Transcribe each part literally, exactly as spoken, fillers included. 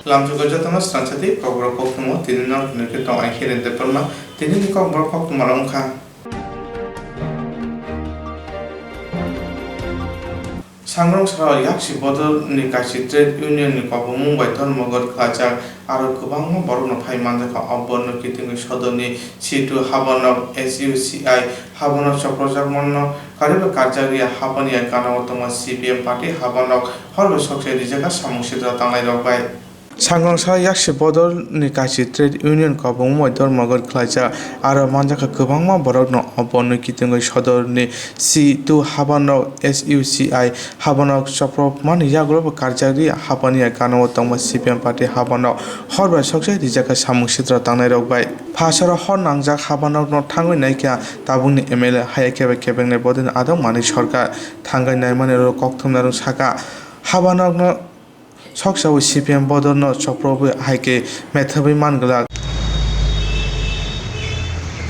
Lamjokgo jotono srangsa tei kokborok koktwma tini no hinwi khe tong ai khe rente palma tini ni kokborok koktwma rok wngkha. Sangrong sara yaksi bodol ni kaisi trade union ni kobongmung bai dhormoghot khlaijak aro kwbangma borok no phai manjakha o bondo kitingwi sodor ni C two habanok S U C I habanok chopropjak manno kariba karjak ria habani ya gana o tongma C P M party habanok hor bai sokchai rijak kha samung sitra tangnai rok bai. Sangrong sara yaksi bodol ni kaisi trade union kobongmung bai dhormoghot khlaijak aro manjakha kwbangma borok no o bondo kitingwi sodor ni C two habanok S U C I habanok chopropmani yagulo bo karjak ri habani ya gana o tongma C P M party habanok hor bai sokchai rijak kha samung sitra tangnai rok bai. Phasaro hor nangjak habanok no thangwi naikha tabukni M L A haya kebek kebekni bodolni adong Manik Sarkar thangwi naimani rok kokthumnai rok sakha habanok no Soksa o C P M bodolno chopropwi hai khe methebwi man glak.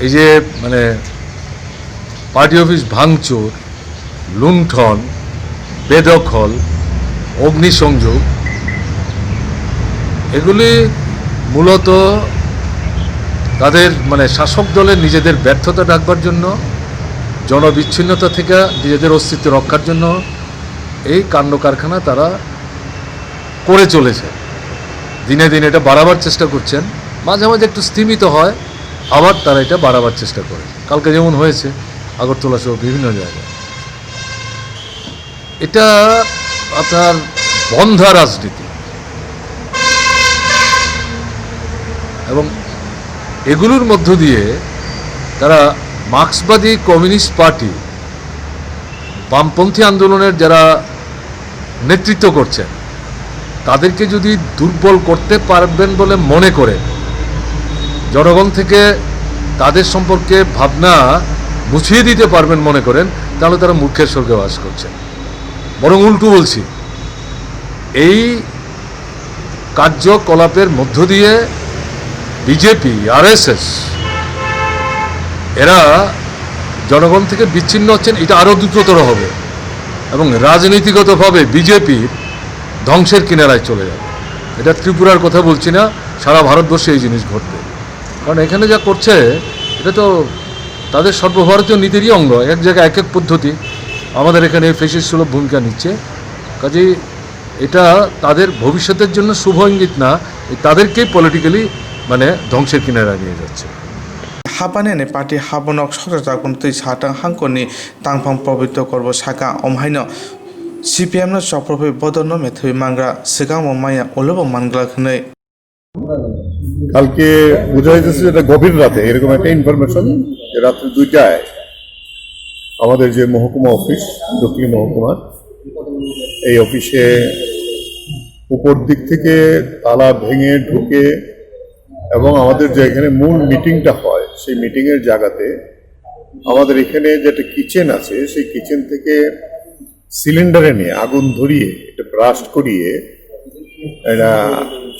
এই যে মানে party office ভাঙচুর, লুণ্ঠন, বেদখল, অগ্নিসংযোগ, এগুলি মূলত তাদের মানে শাসক দলের নিজেদের ব্যর্থতা ঢাকবার জন্য, জনবিচ্ছিন্নতা থেকে নিজেদের অস্তিত্ব রক্ষার জন্য এই কাণ্ড কারখানা তারা করে চলেছে। দিনে দিনে এটা বাড়াবার চেষ্টা করছেন, মাঝে মাঝে একটু স্তিমিত হয়, আবার তারা এটা বাড়াবার চেষ্টা করে। কালকে যেমন হয়েছে আগরতলা সহ বিভিন্ন জায়গায়। এটা আপনার বন্ধ্যা রাজনীতি এবং এগুলোর মধ্য দিয়ে তারা মার্ক্সবাদী কমিউনিস্ট পার্টি, বামপন্থী আন্দোলনের যারা নেতৃত্ব করছেন, তাদেরকে যদি দুর্বল করতে পারবেন বলে মনে করেন, জনগণ থেকে তাদের সম্পর্কে ভাবনা মুছিয়ে দিতে পারবেন মনে করেন, তাহলে তারা মূর্খের স্বর্গে বাস করছেন। বরং উল্টো বলছি, এই কার্যকলাপের মধ্য দিয়ে বিজেপি, আরএসএস এরা জনগণ থেকে বিচ্ছিন্ন হচ্ছেন, এটা আরও দ্রুততর হবে এবং রাজনীতিগতভাবে বিজেপির ধ্বংসের কিনারায় চলে যাবে। এটা ত্রিপুরার কথা বলছি না, সারা ভারতবর্ষে এই জিনিস ঘটবে। কারণ এখানে যা করছে, এটা তো তাদের সর্বভারতীয় নীতিরই অঙ্গ। এক জায়গায় এক এক পদ্ধতি, আমাদের এখানে ফ্যাসিস্ট সুলভ ভূমিকা নিচ্ছে। কাজেই এটা তাদের ভবিষ্যতের জন্য শুভ ইঙ্গিত না, এই তাদেরকেই পলিটিক্যালি মানে ধ্বংসের কিনারায় নিয়ে যাচ্ছে। Habani ni party habanok soksa jakun twi satang hangkoni tangphang Pabitro Korbo saka, omhaino C P M no chopropwi bodolno methwi mangra, swkangbo maya ulobo manglak hwnwi. কালকে বোঝা যাইতেছে যেটা গভীর রাতে এরকম একটা ইনফরমেশন যে রাত্রি দুইটায় আমাদের যে মহকুমা অফিস, দক্ষিণ মহকুমার এই অফিসে উপর দিক থেকে তালা ভেঙে ঢুকে এবং আমাদের যে এখানে মূল মিটিংটা হয় সেই মিটিংয়ের জায়গাতে আমাদের এখানে যে একটা কিচেন আছে সেই কিচেন থেকে সিলিন্ডারে নিয়ে আগুন ধরিয়ে এটা ব্রাস্ট করিয়ে এটা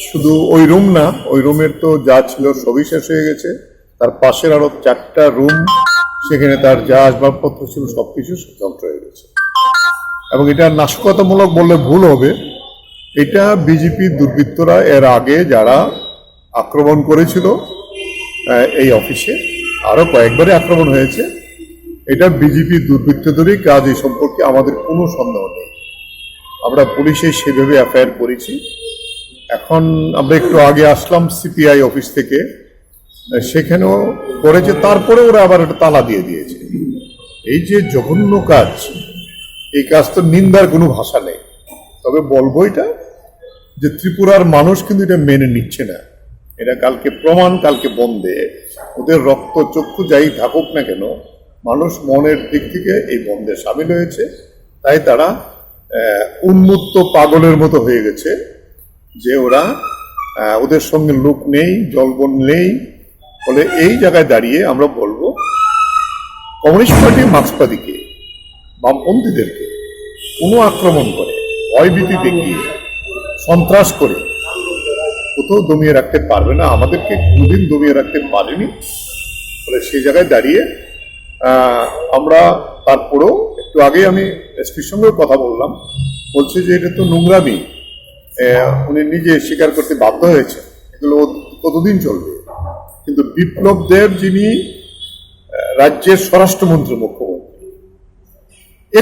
শুধু ওই রুম না, ওই রুমের তো যা ছিল সবই শেষ হয়ে গেছে। তার পাশের আরো চারটা রুম, সেখানে তার যা আসবাবপত্র ছিল সবকিছু ধ্বংস হয়ে গেছে। এবং এটা নাশকতামূলক বললে ভুল হবে, এটা বিজেপি দুর্বৃত্তরা এর আগে যারা আক্রমণ করেছিল এই অফিসে, আরও কয়েকবারই আক্রমণ হয়েছে। এটা বিজেপি দুর্বৃত্তদেরই কাজ, এই সম্পর্কে আমাদের কোনো সন্দেহ নেই। আমরা পুলিশে সেভাবে এফআইআর করেছি। এখন আমরা একটু আগে আসলাম সিপিআই অফিস থেকে, সেখানেও করেছে, তারপরে ওরা আবার একটা তালা দিয়ে দিয়েছে। এই যে জঘন্য কাজ, এই কাজ তো নিন্দার কোনো ভাষা নেই। তবে বলবো এটা যে ত্রিপুরার মানুষ কিন্তু এটা মেনে নিচ্ছে না। এটা কালকে প্রমাণ, কালকে বন্ধে ওদের রক্ত চক্ষু যাই থাকুক না কেন, মানুষ মনের দিক থেকে এই বন্ধে সামিল হয়েছে। তাই তারা আহ, উন্মত্ত পাগলের মতো হয়ে গেছে যে ওরা আহ, ওদের সঙ্গে লোক নেই, জলবল নেই। ফলে এই জায়গায় দাঁড়িয়ে আমরা বলবো কমিউনিস্ট পার্টি মার্ক্সবাদীকে, বামপন্থীদেরকে কোনো আক্রমণ করে, ভয়ভীতি দেখিয়ে, সন্ত্রাস করে কোথাও দমিয়ে রাখতে পারবে না, আমাদেরকে কোনোদিন দমিয়ে রাখতে পারেনি। ফলে সেই জায়গায় দাঁড়িয়ে আহ, আমরা তারপরেও একটু আগেই আমি এসপির সঙ্গেও কথা বললাম, বলছে যে এটা তো নোংরামি, এ, উনি নিজে স্বীকার করতে বাধ্য হয়েছে। এগুলো কতদিন চলবে? কিন্তু বিপ্লব দেব, যিনি, এ, রাজ্যের স্বরাষ্ট্রমন্ত্রী, মুখ্যমন্ত্রী,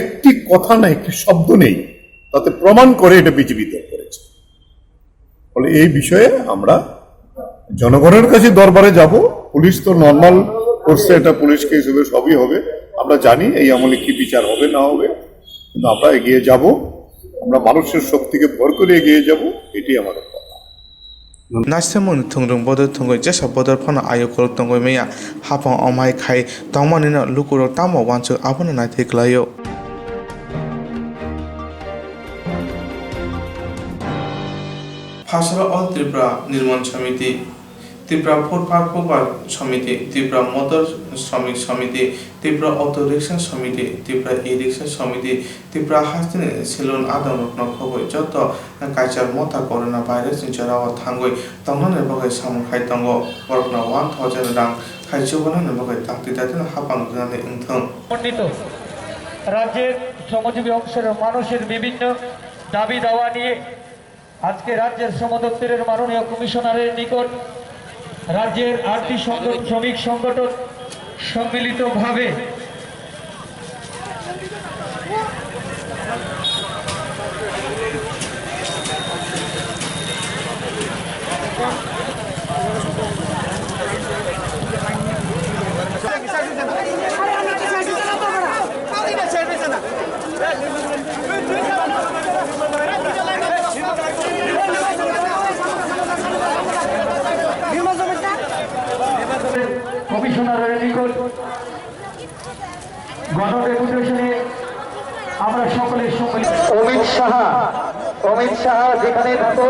একটি কথা না, একটি শব্দ নেই, তাতে প্রমাণ করে এটা বিজেপি দল করেছে। ফলে এই বিষয়ে আমরা জনগণের কাছে দরবারে যাব। পুলিশ তো নর্মাল করছে, এটা পুলিশকে হিসেবে সবই হবে। আমরা জানি এই আমলে কি বিচার হবে না হবে, কিন্তু আমরা এগিয়ে যাব। আমরা মানুষের শক্তিকে ভর করে এগিয়ে যাব, এটি আমার কথা। Naisemung ni thwngrwng bodol thwngwi jesa bodol phano ayuk kolok tongwi maya. Hapang omai khai tongmani no lukurok tamo uansuk abono naithai kwlaio. Phasaro All Tripura Nirman Samiti, Tripura Footpath Hawker Samiti, Tripura Motor Shramik Samiti, Tripura Auto Rickshaw Samiti, Tripura E-Rickshaw Samiti, Tripura hasteni salon adamrokno khobwi joto kaichar motha corona virus ni jorao thangwi tongnani bagwi samung khai tongo. Borokno one thousand rang khai chubanani bagwi dakti dakti no hapang rwnani wngthung. সমন্বিত রাজ্যের শ্রমজীবী অংশের মানুষের বিভিন্ন দাবি দাওয়া নিয়ে আজকে রাজ্যের শ্রম দপ্তরের মাননীয় কমিশনারের নিকট রাজ্যের আটটি সংগঠন, শ্রমিক সংগঠন সম্মিলিতভাবে কমিশনারের নিকট গণ ডেপুটেশনে আমরা সকলে সম্মিলিত। অমিত সাহা, অমিত সাহা যেখানে থাকো,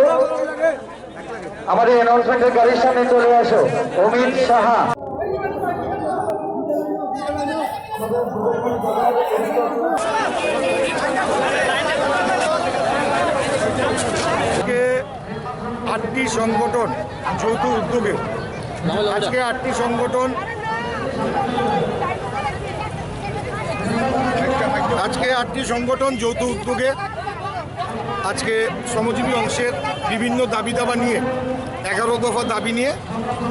আমাদের অ্যানাউন্সমেন্টের গাড়ির সামনে চলে আসো। অমিত সাহা। আজকে আটটি সংগঠন যৌথ উদ্যোগে, আজকে আটটি সংগঠন, আজকে আটটি সংগঠন যৌথ উদ্যোগে আজকে শ্রমজীবী অংশের বিভিন্ন দাবি দাবা নিয়ে, এগারো দফা দাবি নিয়ে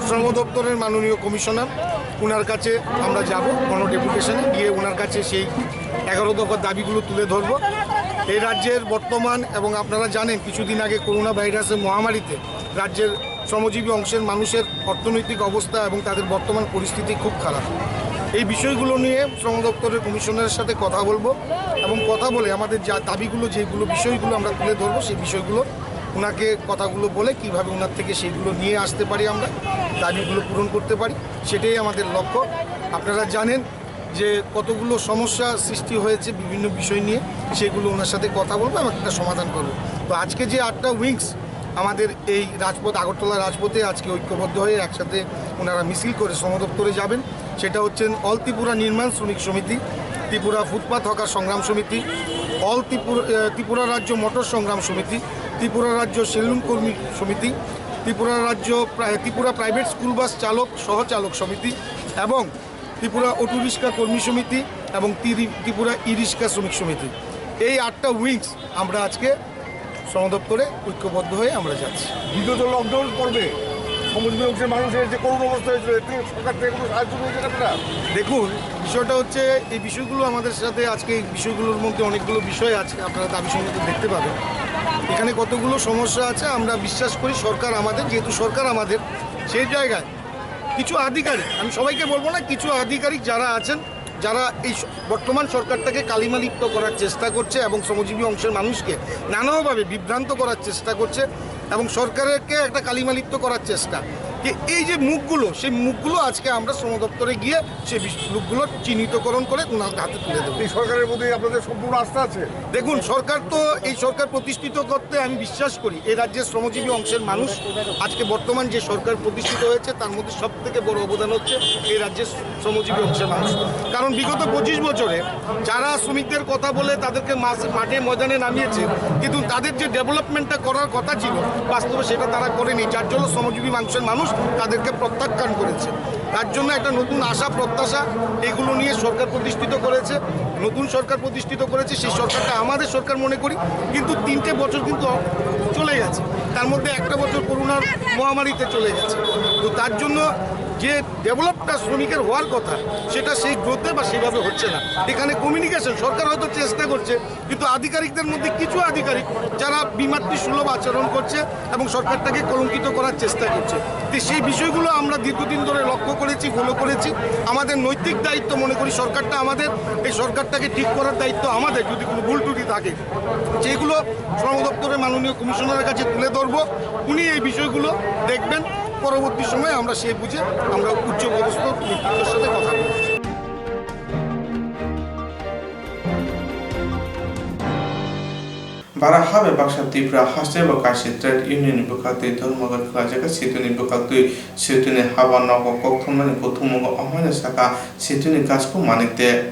শ্রম দপ্তরের মাননীয় কমিশনার, ওনার কাছে আমরা যাব, গণ ডেপুটেশনে গিয়ে ওনার কাছে সেই এগারো দফা দাবিগুলো তুলে ধরব। এই রাজ্যের বর্তমান, এবং আপনারা জানেন, কিছুদিন আগে করোনা ভাইরাসের মহামারীতে রাজ্যের শ্রমজীবী অংশের মানুষের অর্থনৈতিক অবস্থা এবং তাদের বর্তমান পরিস্থিতি খুব খারাপ। এই বিষয়গুলো নিয়ে শ্রম দপ্তরের কমিশনারের সাথে কথা বলবো এবং কথা বলে আমাদের যা দাবিগুলো, যেগুলো বিষয়গুলো আমরা তুলে ধরবো, সেই বিষয়গুলো ওনাকে কথাগুলো বলে কিভাবে ওনার থেকে সেইগুলো নিয়ে আসতে পারি, আমরা দাবিগুলো পূরণ করতে পারি, সেটাই আমাদের লক্ষ্য। আপনারা জানেন যে কতগুলো সমস্যা সৃষ্টি হয়েছে বিভিন্ন বিষয় নিয়ে, সেগুলো ওনার সাথে কথা বলবো এবং একটা সমাধান করবো। তো আজকে যে আটটা উইংস আমাদের এই রাজপথ, আগরতলা রাজপথে আজকে ঐক্যবদ্ধ হয়ে একসাথে ওনারা মিছিল করে শ্রম দপ্তরে যাবেন, সেটা হচ্ছেন অল ত্রিপুরা নির্মাণ শ্রমিক সমিতি, ত্রিপুরা ফুটপাত হকার সংগ্রাম সমিতি, অল ত্রিপুরা, আহ, ত্রিপুরা রাজ্য মোটর সংগ্রাম সমিতি, ত্রিপুরা রাজ্য সেলুন কর্মী সমিতি, ত্রিপুরা রাজ্য প্রা-, ত্রিপুরা প্রাইভেট স্কুল বাস চালক সহ চালক সমিতি এবং ত্রিপুরা অটো রিক্সা কর্মী সমিতি এবং তিরি-, ত্রিপুরা ই রিক্সা শ্রমিক সমিতি। এই আটটা উইংস আমরা আজকে শ্রম দপ্তরে ঐক্যবদ্ধ হয়ে আমরা যাচ্ছি। দ্বিতীয়ত লকডাউন পর্বে শ্রমজীবী অংশের মানুষের যে করুণ অবস্থা হয়েছিল, এতে সরকার থেকে কোনো সাহায্য পেয়েছেন আপনারা? দেখুন, বিষয়টা হচ্ছে, এই বিষয়গুলো আমাদের সাথে আজকে, এই বিষয়গুলোর মধ্যে অনেকগুলো বিষয় আছে, আপনারা দাবি সঙ্গে দেখতে পাবেন। এখানে কতগুলো সমস্যা আছে, আমরা বিশ্বাস করি সরকার আমাদের, যেহেতু সরকার আমাদের, সেই জায়গায় কিছু আধিকারিক, আমি সবাইকে বলবো না, কিছু আধিকারিক যারা আছেন, যারা এই স-, বর্তমান সরকারটাকে কালিমালিপ্ত করার চেষ্টা করছে এবং শ্রমজীবী অংশের মানুষকে নানাভাবে বিভ্রান্ত করার চেষ্টা করছে এবং সরকারকে একটা কালিমালিপ্ত করার চেষ্টা, যে এই যে মুখগুলো, সেই মুখগুলো আজকে আমরা শ্রম দপ্তরে গিয়ে সেই বিষ-, লোকগুলোর চিহ্নিতকরণ করে ওনার হাতে তুলে দেবো। এই সরকারের প্রতি আপনাদের সম্পূর্ণ আস্থা আছে? দেখুন, সরকার তো, এই সরকার প্রতিষ্ঠিত করতে আমি বিশ্বাস করি। এই রাজ্যের শ্রমজীবী অংশের মানুষ, আজকে বর্তমান যে সরকার প্রতিষ্ঠিত হয়েছে, তার মধ্যে সব থেকে বড় অবদান হচ্ছে এই রাজ্যের শ্রমজীবী অংশের মানুষ। কারণ বিগত পঁচিশ বছরে যারা শ্রমিকদের কথা বলে তাদেরকে মাস-, মাঠে ময়দানে নামিয়েছে, কিন্তু তাদের যে ডেভেলপমেন্টটা করার কথা ছিল, বাস্তবে সেটা তারা করেনি, যার জন্য শ্রমজীবী অংশের মানুষ তাদেরকে প্রত্যাখ্যান করেছে। তার জন্য একটা নতুন আশা প্রত্যাশা, এগুলো নিয়ে সরকার প্রতিষ্ঠিত করেছে। নতুন সরকার প্রতিষ্ঠিত করেছে, সেই সরকারটা আমাদের সরকার মনে করি, কিন্তু তিনটে বছর কিন্তু চলে গেছে। তার মধ্যে একটা বছর করোনার মহামারীতে চলে গেছে। তো তার জন্য যে ডেভেলপটা শ্রমিকের হওয়ার কথা, সেটা সেই গ্রোথে বা সেইভাবে হচ্ছে না। এখানে কমিউনিকেশন, সরকার হয়তো চেষ্টা করছে, কিন্তু আধিকারিকদের মধ্যে কিছু আধিকারিক যারা বিমাতৃ সুলভ আচরণ করছে এবং সরকারটাকে কলঙ্কিত করার চেষ্টা করছে। তো সেই বিষয়গুলো আমরা দীর্ঘদিন ধরে লক্ষ্য করেছি, ফলো করেছি। আমাদের নৈতিক দায়িত্ব মনে করি সরকারটা আমাদের, এই সরকারটাকে ঠিক করার দায়িত্ব আমাদের। যদি কোনো ভুল ত্রুটি থাকে, যেগুলো শ্রম দপ্তরের মাননীয় কমিশনারের কাছে তুলে ধরবো, উনি এই বিষয়গুলো দেখবেন। পরবর্তী সময়ে আমরা সেই বুঝে আমরা উচ্চ পদস্থ নেতৃত্বের সাথে কথা বলবো। Bara habe baksa Tripura haste bo kaisa trade union ni bwkhaktwi dhormoghor khlaijak, situni bwkhaktwi situni haba nogo kokthumnani kuthummungo omoino saka situni Kasku Manik de.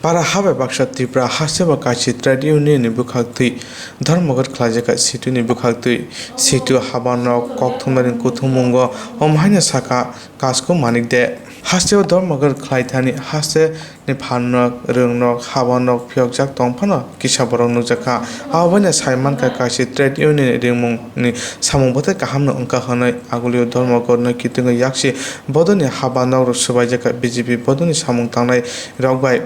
Bara habe baksa Tripura haste bo kaisa trade union ni bwkhaktwi dhormoghor khlaijak, situni bwkhaktwi situ haba nog kokthumnani kuthummungo omoino saka Kasku Manik de. Hasteo dhormoghor khlaithani haste ni phanrok, rwngrok, habanrok phiyokjak tong phano kisa borok nukjakha. Abo baino saimankha kaisa trade union ni ringmungni samung bwthai kahamno wngkha hwnwi. Agulio dhormoghorno kitingwi yaksi bodolni habanok rok swbaijakha B J P bodolni samung tangnai rok bai.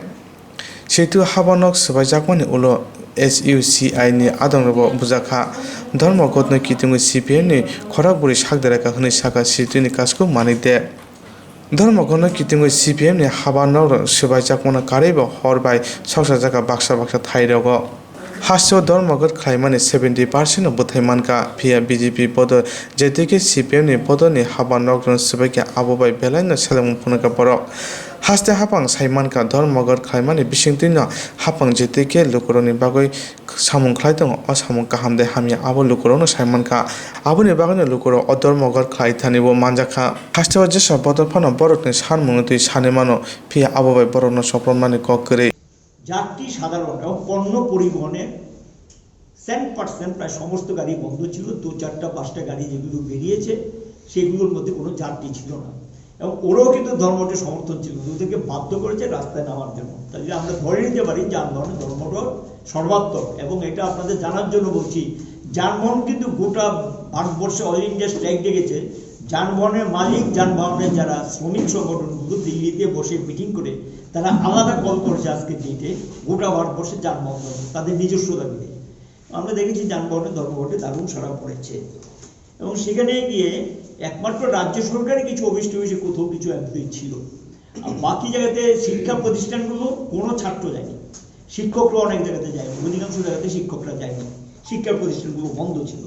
Situ habanok swbaijakmani ulo S U C I ni adongrogo bujakha. Dhormoghorno kitingwi C P M ni khorok bwrwi sak derakha hwnwi sakha Situni Kasku Manik de. Dhormoghorno kitingwi C P M ni haba nok rok swbaijakmano karwi bo hor bai soksa jakha baksa baksa thai rogo. Hasteo dhormoghor khlaimani seventy percent no bwthai mankha, phiya B J P bodol J T K C P M ni bodol ni haba nok rok swbaikha abo bai belai no selengmung phunukha borok. Haste haphang sai mankha dhormoghor khlaimani bisingtwi no haphang J T K lukurok ni bagwi samung khlai tongo, o samung kaham de hamya abo lukurokno sai mankha. Aboni bagwino lukurok o dhormoghor khlai thani bo manjakha. Hasteo jesa bodol phano borokni sanmungno twi sanwi mano, phiya abo bai borokno sopromnani kok kwrwi. যাত্রী সাধারণ এবং পণ্য পরিবহনে Saint percent প্রায় সমস্ত গাড়ি বন্ধ ছিল। দু চারটা পাঁচটা গাড়ি যেগুলো বেরিয়েছে, সেগুলোর মধ্যে কোনো যাত্রী ছিল না। এবং ওরাও কিন্তু ধর্মঘটের সমর্থন ছিল না, ওদেরকে বাধ্য করেছে রাস্তায় নামার জন্য। তাহলে আমরা ধরে নিতে পারি যানবাহনে ধর্মঘট সর্বাত্মক। এবং এটা আপনাদের জানার জন্য বলছি, যানবাহন কিন্তু গোটা ভারতবর্ষে অল ইন্ডিয়া স্ট্রাইক ডেকেছে। যানবাহনের মালিক, যানবাহনের যারা শ্রমিক সংগঠনগুলো দিল্লিতে বসে মিটিং করে তারা আলাদা কল করেছে আজকে ডেটে, গোটা ভারতবর্ষে যানবাহন বন্ধ, তাদের নিজস্ব দাবিতে। আমরা দেখেছি যানবাহনের ধর্মঘটে দারুণ সাড়া পড়েছে। এবং সেখানে গিয়ে একমাত্র রাজ্য সরকারের কিছু অফিস টফিসে কোথাও কিছু এমপ্লয়ি ছিল, আর বাকি জায়গাতে শিক্ষা প্রতিষ্ঠানগুলো কোনো ছাত্র যায়নি, শিক্ষকরা অনেক জায়গাতে যায়নি, অধিকাংশ জায়গাতে শিক্ষকরা যায়নি, শিক্ষা প্রতিষ্ঠানগুলো বন্ধ ছিল।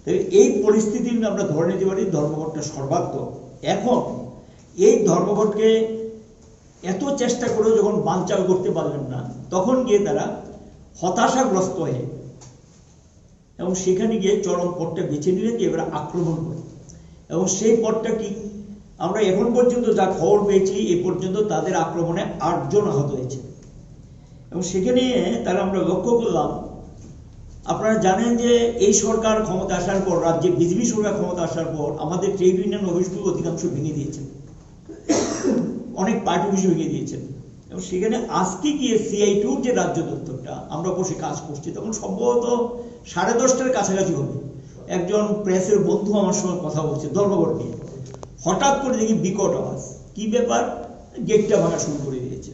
তো এই পরিস্থিতি আমরা ধরে নিতে পারি ধর্মঘটটা সর্বাত্মক। এখন এই ধর্মঘটকে এত চেষ্টা করেও যখন বানচাল করতে পারলেন না, তখন গিয়ে তারা হতাশাগ্রস্ত হয়ে এবং সেখানে গিয়ে চরম পথটা বেছে নিলেন যে এবার আক্রমণ করে। এবং সেই পথটা কি, আমরা এখন পর্যন্ত যা খবর পেয়েছি, এ পর্যন্ত তাদের আক্রমণে আটজন আহত হয়েছে। এবং সেখানে তারা আমরা লক্ষ্য করলাম, আপনারা জানেন যে এই সরকার ক্ষমতা আসার পর, রাজ্যে বিজেপি সরকার ক্ষমতা আসার পর আমাদের ট্রেড ইউনিয়ন অফিসগুলো অধিকাংশ ভেঙে দিয়েছে, অনেক পার্টি অফিস ভেঙে দিয়েছেন। এবং সেখানে আজকে গিয়ে সিআইটিউর যে রাজ্য দপ্তরটা, আমরা বসে কাজ করছি, তখন সম্ভবত সাড়ে দশটার কাছাকাছি হবে। একজন প্রেসের বন্ধু আমার সঙ্গে কথা বলছে ধর্মঘট নিয়ে। হঠাৎ করে দেখি বিকট আওয়াজ। কি ব্যাপার? গেটটা ভাঙা শুরু করে দিয়েছে।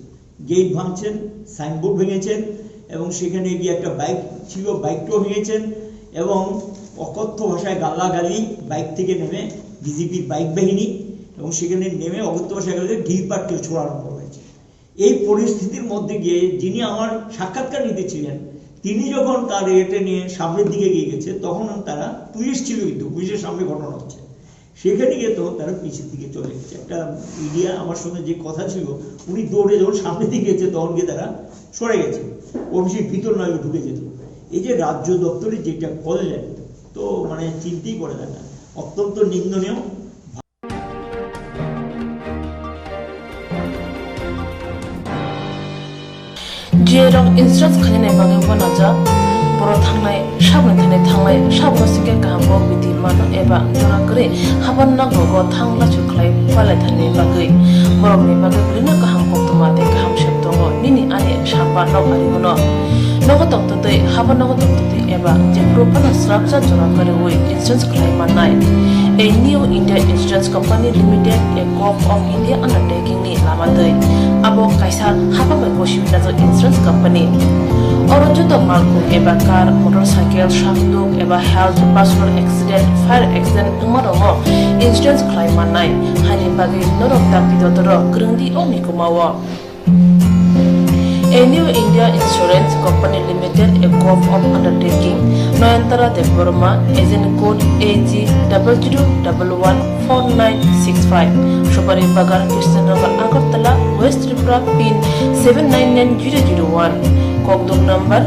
গেট ভাঙছেন, সাইনবোর্ড ভেঙেছেন এবং সেখানে গিয়ে একটা বাইক ছিল, বাইকটাও ভেঙেছেন এবং অকথ্য ভাষায় গালাগালি, বাইক থেকে নেমে বিজেপির বাইক বাহিনী এবং সেখানে নেমে অকথ্য ভাষায় গালাগালি, ঢিল পাটকেল ছোড়া আরম্ভ হয়েছে। এই পরিস্থিতির মধ্যে গিয়ে যিনি আমার সাক্ষাৎকার নিতে ছিলেন, তিনি যখন তার এটা নিয়ে সামনের দিকে গিয়ে গেছে, তখন তারা, পুলিশ ছিল কিন্তু, পুলিশের সামনে ঘটনা হচ্ছে, সেখানে গিয়ে তখন তারা পিছের দিকে চলে গেছে। একটা মিডিয়া আমার সঙ্গে যে কথা ছিল, উনি দৌড়ে যখন সামনের দিকে গেছে, তখন গিয়ে তারা সরে গেছে, অফিসের ভিতর নয় ঢুকে যেত। এই যে রাজ্য দপ্তরে যেটা করলেন, তো মানে চিন্তাই করা যায় না, অত্যন্ত নিন্দনীয়। G A rok insurance khainani bagwi uanajak, borok thangnai, saboni thani thangnai, saboni singkhe kaham kok bidi. mano eba jora kwrwi haban nogo thang lachu khlai palaithani bagwi borokni bagwi bwrwino kaham koktwma tei kaham sep tongo nini ani samba nok ariguno. Nogo tongtwtwi haban nogo tongtwtwi eba jephuru phano srapsa jora kwrwi insurance khlai mannai. A New India Insurance Company Limited, a Corp of India undertaking ni lama twi. Abo kaisa hapang bai gosi wngjak insurance company. Oro joto malkhung eba car, motorcycle, sakduk eba health, personal accident, fire accident wngma rokno insurance khlai mannai. Haini bagwi norok dakti dotoro kwrwng di o mikuma o. A New India Insurance Company Limited, a Corp of Undertaking, Nayantara Debbarma, agent code A G double zero double one four nine six five, Subari Bagan, Krishnanagar, Agartala, West Tripura, pin seven nine nine zero zero one, Kokduk number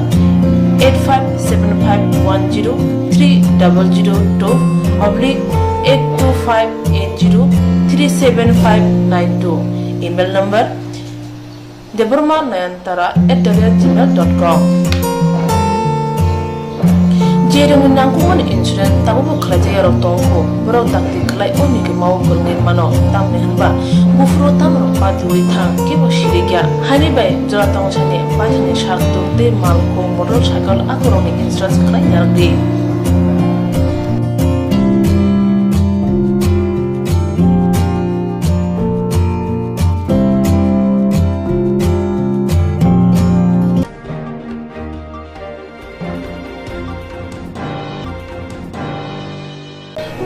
eight five seven five one zero three double zero two oblique eight two five eight zero three seven five nine two, email number Debbarma Nayantara at the rate gmail dot com. Jerokni nangkukmani insurance tabukbo khlaijak yarok tongo, borok dakti khlai o mikima o kwrwngwi mano, tamni hwnba buphuru tamrok patiwi thang kebo sirikya. Haini bai jora tongthani paithakni sak tuk tei malkhung motorcycle akorokni insurance khlai narwkdi.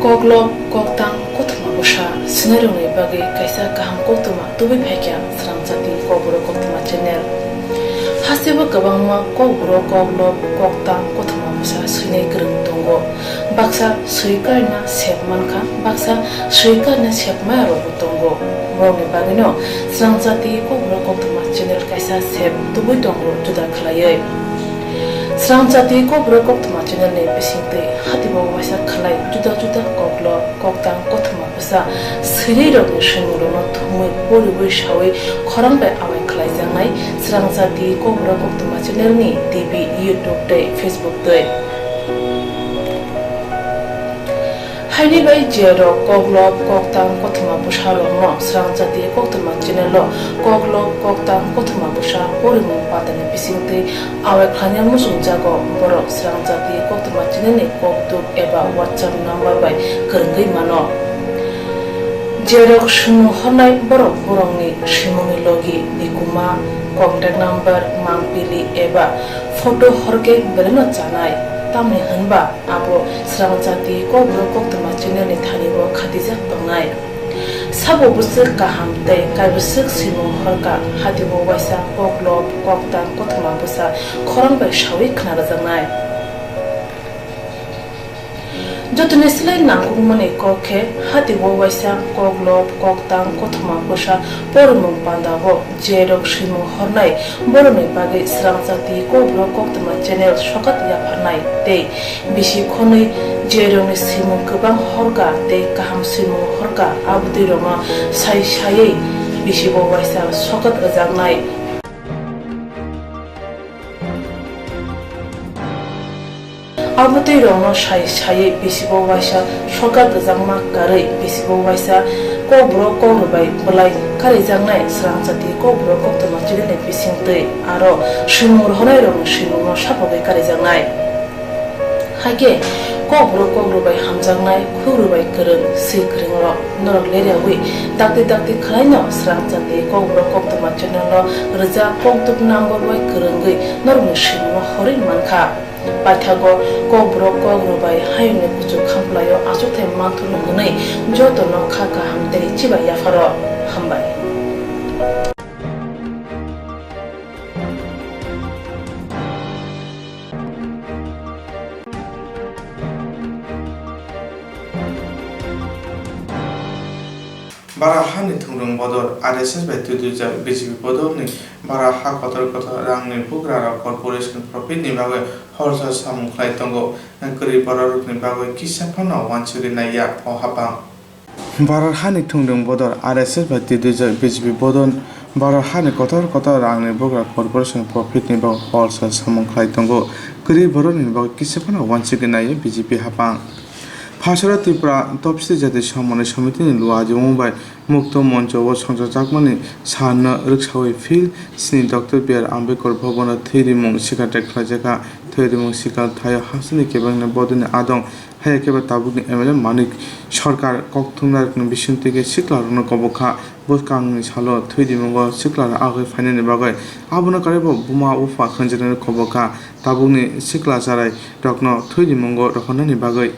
Koklop, koktang, kothoma bwsa swinairokni bagwi kaisa kaham koktwma tubui phaikha Srangchati Kokborok Koktwma channel. Hasteo kwbangma kokborok, koklop, koktang, kothoma bwsa swinai kwrwng tongo. Baksa swi karina sep mankha, baksa swi karina sep maya rokbo tongo. Borokni bagwino Srangchati Kokborok Koktwma channel kaisa sep tubui tongo juda khlaiwi. Srangchati Kokborok Koktwma channel ni bisingtwi hatibo waisa khlai juda juda koklop, koktang, kothoma bwsa swinairokni swimungrokno thumwi poriwi sawi khorang bai awai khlaijaknai Srangchati Kokborok Koktwma channel ni T V, YouTube tei Facebook twi. Haini bai jerok koklop, koktang, kothoma bwsarokno Srangchati Koktwma channel o koklop, koktang, kothoma bwsa porimung patani bisingtwi awai khlaina muchungjago, borok Srangchati Koktwma channel ni kokduk eba WhatsApp number bai kwrwngwi mano. Jerok swimung hornai borok borokni swimungni logi, nikuma, contact number, mangpili eba photo horkhe belaino chanai, tamni hwnba abo Srangchati Kokborok Koktwma channel ni thani o khatijak tongnai. Sabo bwswk kaham tei kaibwswk swimung horkha, hatibo waisa koklop, koktang, kothoma bwsa khorang bai sawi khna rwjaknai. Jotoni slai nangkukmani kok khe hatibo waisa koklop, koktang, kothoma bwsa porimung pandao jerok swimung hornai borokni bagwi Srangchati Kokborok Koktwma channel sokat yapharnai tei bisi khonwi jerokni swimung kwbang horkha tei kaham swimung horkha, abotwi rokno sai saiwi bisibo waisa sokat rwjaknai. Abotwi rokno sai saiwi bisibo waisa sokat rwjakma karwi bisibo waisa kokborok kokrwbai bwlai karijaknai Srangchati Kokborok Koktwma channel ni bisingtwi aro swimung rohornairokni swimungno sapogwi karijaknai. Hakhe kokborok kokrwbai hamjaknai, khukrwbai kwrwng, swi kwrwngrok norok leriawi dakti dakti khwlaino Srangchati Kokborok Koktwma channel o rwjak kokduk number bai kwrwngwi norokni swimungno horwi mankha. Paithago kokborok kokrwbai hayungni kuchuk khamplaio achukthai manthokno hwnwi jotono kha kaham tei chibai yapharo hambai. Bara hani thungrung bodol, R S S bai twi twijak B J P bodolni bara ha kotor kotor rangni bugrarok corporation profit ni bagwi horsa samung khlai tongo. Kwrwi bororokni bagwi kisa phano uansugwi naiya o hapang. Bara hani thungrung bodol, R S S bai twi twijak B J P bodol, bara hani kotor kotor rangni bugra corporation profit ni bagwi horsa samung khlai tongo. Kwrwi bororokni bagwi kisa phano uansugwi naiya B J P hapang. Hasara Tripura Topsri Jati Samani Somitini Luwa Ajimung bai Mukto Moncho o songchakjakmani sanno rwksawi Phil sni Doctor B R Ambedkar Bhavan o thwirimung sikha tei khlaijak kha. Thwirimung sikha thaio hasteni kebengni bodolni adong, haiya khe ba tabukni M L A Manik Sarkar kokthumnarokni bisingtwi khe siklarokno kobok kha. Bwskangni salo thwirimungo siklarok agwi phainani bagwi abono karwibo buma bupha khwnjaknani kobok kha. Tabukni sikla charairokno thwirimungo rohornani bagwi.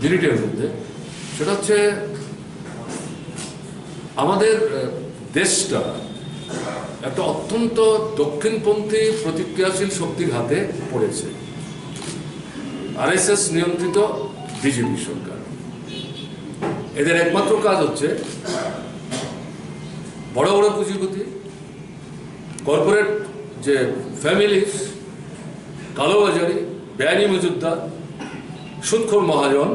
মিনিটের মধ্যে, সেটা হচ্ছে আমাদের, আহ, দেশটা একটা অত্যন্ত দক্ষিণপন্থী প্রতিক্রিয়াশীল শক্তির হাতে পড়েছে। আরএসএস নিয়ন্ত্রিত বিজেপি সরকার। এদের একমাত্র কাজ হচ্ছে বড় বড় পুঁজিপতি, কর্পোরেট যে ফ্যামিলিজ, কালোবাজারি, বেআইনি মজুতদার, সুদখোর মহাজন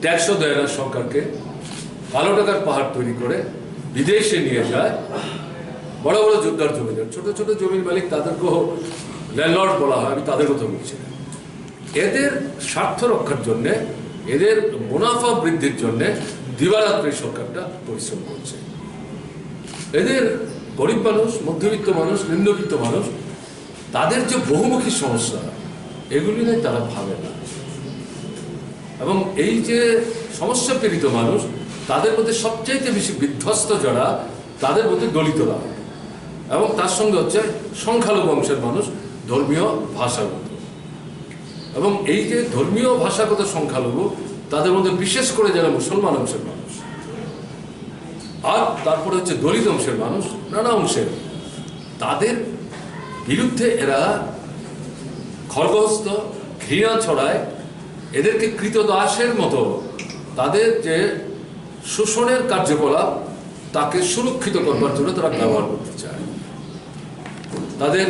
ট্যাক্সও দেয় না সরকারকে, কালো টাকার পাহাড় তৈরি করে বিদেশে নিয়ে যায়। বড় বড় জোরদার জমিদার, ছোট ছোট জমির মালিক, তাদেরকেও ল্যান্ডলর্ড বলা হয়, আমি তাদের কথা বলছি না। এদের স্বার্থ রক্ষার জন্যে, এদের মুনাফা বৃদ্ধির জন্যে দিবারাত্রি সরকারটা পরিশ্রম করছে। এদের গরিব মানুষ, মধ্যবিত্ত মানুষ, নিম্নবিত্ত মানুষ, তাদের যে বহুমুখী সমস্যা, এগুলি নিয়ে তারা ভাবে না। এবং এই যে সমস্যা পীড়িত মানুষ, তাদের মধ্যে সবচাইতে বেশি বিধ্বস্ত যারা, তাদের মধ্যে দলিতরা। এবং তার সঙ্গে হচ্ছে সংখ্যালঘু অংশের মানুষ, ধর্মীয়, ভাষাগত। এবং এই যে ধর্মীয় ভাষাগত সংখ্যালঘু, তাদের মধ্যে বিশেষ করে যারা মুসলমান অংশের মানুষ, আর তারপরে হচ্ছে দলিত অংশের মানুষ, নানা অংশের, তাদের বিরুদ্ধে এরা খড়গহস্ত, ঘৃণা ছড়ায়, এদেরকে কৃতদাসের মতো তাদের যে শোষণের কার্যকলাপ, তাকে সুরক্ষিত করবার জন্য তারা ব্যবহার করতে চায়। তাদের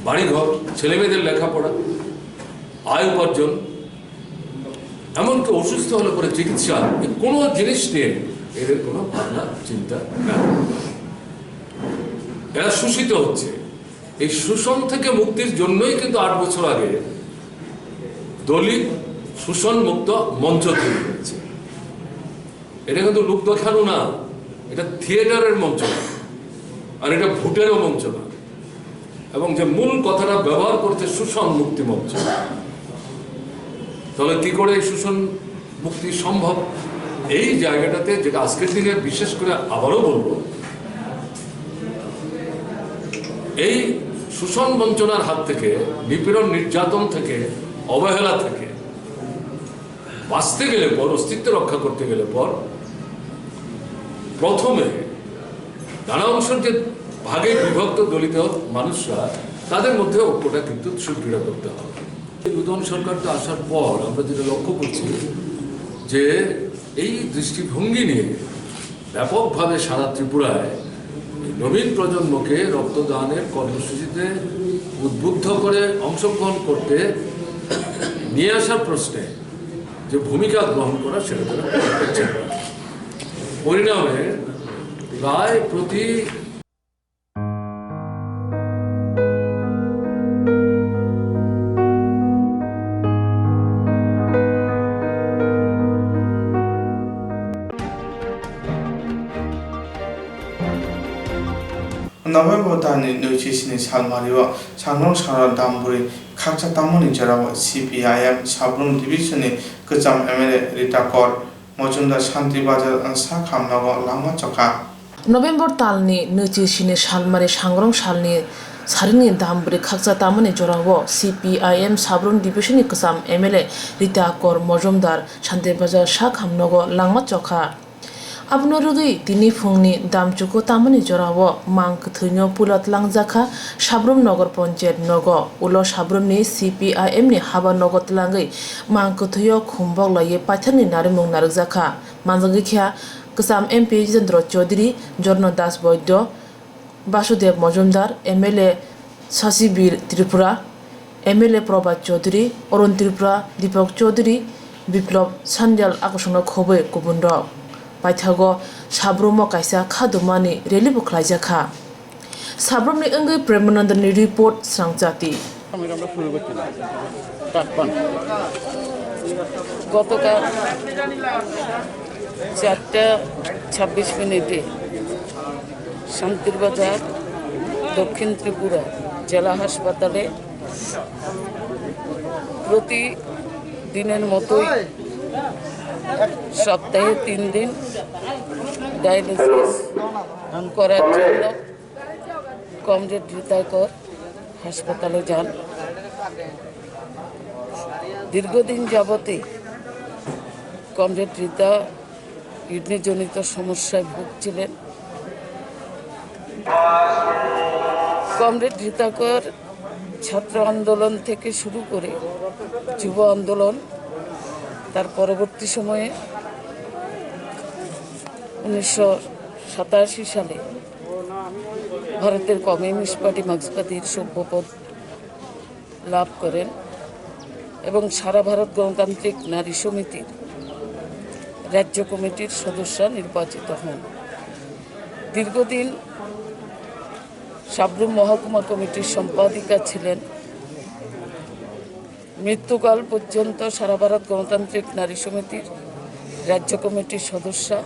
বাড়িঘর, ছেলেমেয়েদের লেখাপড়া, আয় উপার্জন, এমনকি অসুস্থ হলে পরে চিকিৎসা, এই কোনো জিনিস নিয়ে এদের কোনো ভাবনা চিন্তা নেই। এরা শোষিত হচ্ছে। এই শোষণ থেকে মুক্তির জন্যই কিন্তু আট বছর আগে দলিত শোষণ মুক্ত মঞ্চ তৈরি হয়েছে। এটা কিন্তু লোক দেখানো না, এটা থিয়েটারের মঞ্চ না, আর এটা ভোটেরও মঞ্চ না। এবং যে মূল কথাটা ব্যবহার করছে শোষণ মুক্তি মঞ্চ, তাহলে কি করে এই শোষণ মুক্তি সম্ভব? এই জায়গাটাতে, যেটা আজকের দিনে বিশেষ করে আবারও বলবো, এই শোষণ বঞ্চনার হাত থেকে, নিপীড়ন নির্যাতন থেকে, অবহেলা থেকে বাঁচতে গেলে পর, অস্তিত্ব রক্ষা করতে গেলে পর, প্রথমে নানা অংশের যে ভাগে বিভক্ত দলিত মানুষরা, তাদের মধ্যে ঐক্যটা কিন্তু সুদৃঢ় করতে হবে। এই নতুন সরকার তো আসার পর আমরা যেটা লক্ষ্য করছি যে এই দৃষ্টিভঙ্গি নিয়ে ব্যাপকভাবে সারা ত্রিপুরায় নবীন প্রজন্মকে রক্তদানের কর্মসূচিতে উদ্বুদ্ধ করে অংশগ্রহণ করতে নিয়ে আসার প্রশ্নে যে ভূমিকা গ্রহণ করা, সেটা তারা করছেন না। পরিণামে প্রায় প্রতি November talni nwichi sini salmario Sangrong Sara Damburi khaksa tamoni jorao C P I M Sabrum Division ni kwcham M L A Rita Kor Mojumdar Shanti Bazar sak hamnogo langma chokha. November talni nwichi sini salmari Sangrong salni saringni Damburi khaksa tamoni jorao C P I M Sabrum Division ni kwcham M L A Rita Kor Mojumdar Shanti Bazar sak hamnogo langma chokha. Abono rwgwi tini phungni damchuku tamoni jorao mang kwthwino puila tlangjak kha Sabrum Nogor Ponchayat nogo. Ulo Sabrumni C P I M ni haba nogo tlangwi mang kwthwio khumbok laiwi paithakni narimung narwkjak kha. Manjagwi kha kwcham M P Jitendra Chaudhary, Jorno Das Boido, Basudev Mojumdar, M L A Sasibir Tripura, M L A Prabhat Chaudhary, Arun Tripura, Deepak Chaudhary, Biplab Sandial akosongno khobwi kubunrok. Paithago Sabrumo kaisa khadumani rally bo khlaijak kha. Sabrumni wngwi Premanandani report, Srangchati. আমরা শুরু করছি না। কাট পান। গতকাল চারটা ছাব্বিশ মিনিটে শান্তিরবাজার দক্ষিণ ত্রিপুরা জেলা হাসপাতালে প্রতিদিনের মতোই সপ্তাহে তিন দিন ডায়ালিসিস করার জন্য কমরেড রীতা কর হাসপাতালে যান। দীর্ঘদিন যাবতে কমরেড রীতা কিডনিজনিত সমস্যায় ভুগছিলেন। কমরেড রীতা কর ছাত্র আন্দোলন থেকে শুরু করে যুব আন্দোলন, তার পরবর্তী সময়ে উনিশশো সাতাশি সালে ভারতের কমিউনিস্ট পার্টি মার্ক্সবাদীর সভ্যপদ লাভ করেন এবং সারা ভারত গণতান্ত্রিক নারী সমিতির রাজ্য কমিটির সদস্য নির্বাচিত হন। দীর্ঘদিন সাব্রুম মহকুমা কমিটির সম্পাদিকা ছিলেন। মৃত্যুকাল পর্যন্ত সারা ভারত গণতান্ত্রিক নারী সমিতির রাজ্য কমিটির সদস্য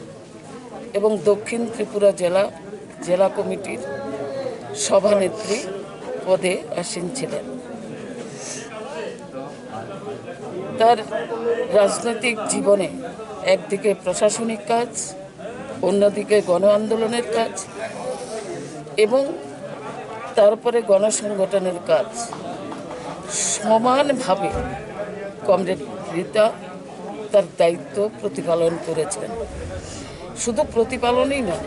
এবং দক্ষিণ ত্রিপুরা জেলা, জেলা কমিটির সভানেত্রী পদে আসীন ছিলেন। তার রাজনৈতিক জীবনে একদিকে প্রশাসনিক কাজ, অন্যদিকে গণ আন্দোলনের কাজ এবং তারপরে গণসংগঠনের কাজ সমানভাবে কমরেড রীতা তার দায়িত্ব প্রতিপালন করেছেন। শুধু প্রতিপালনই নয়,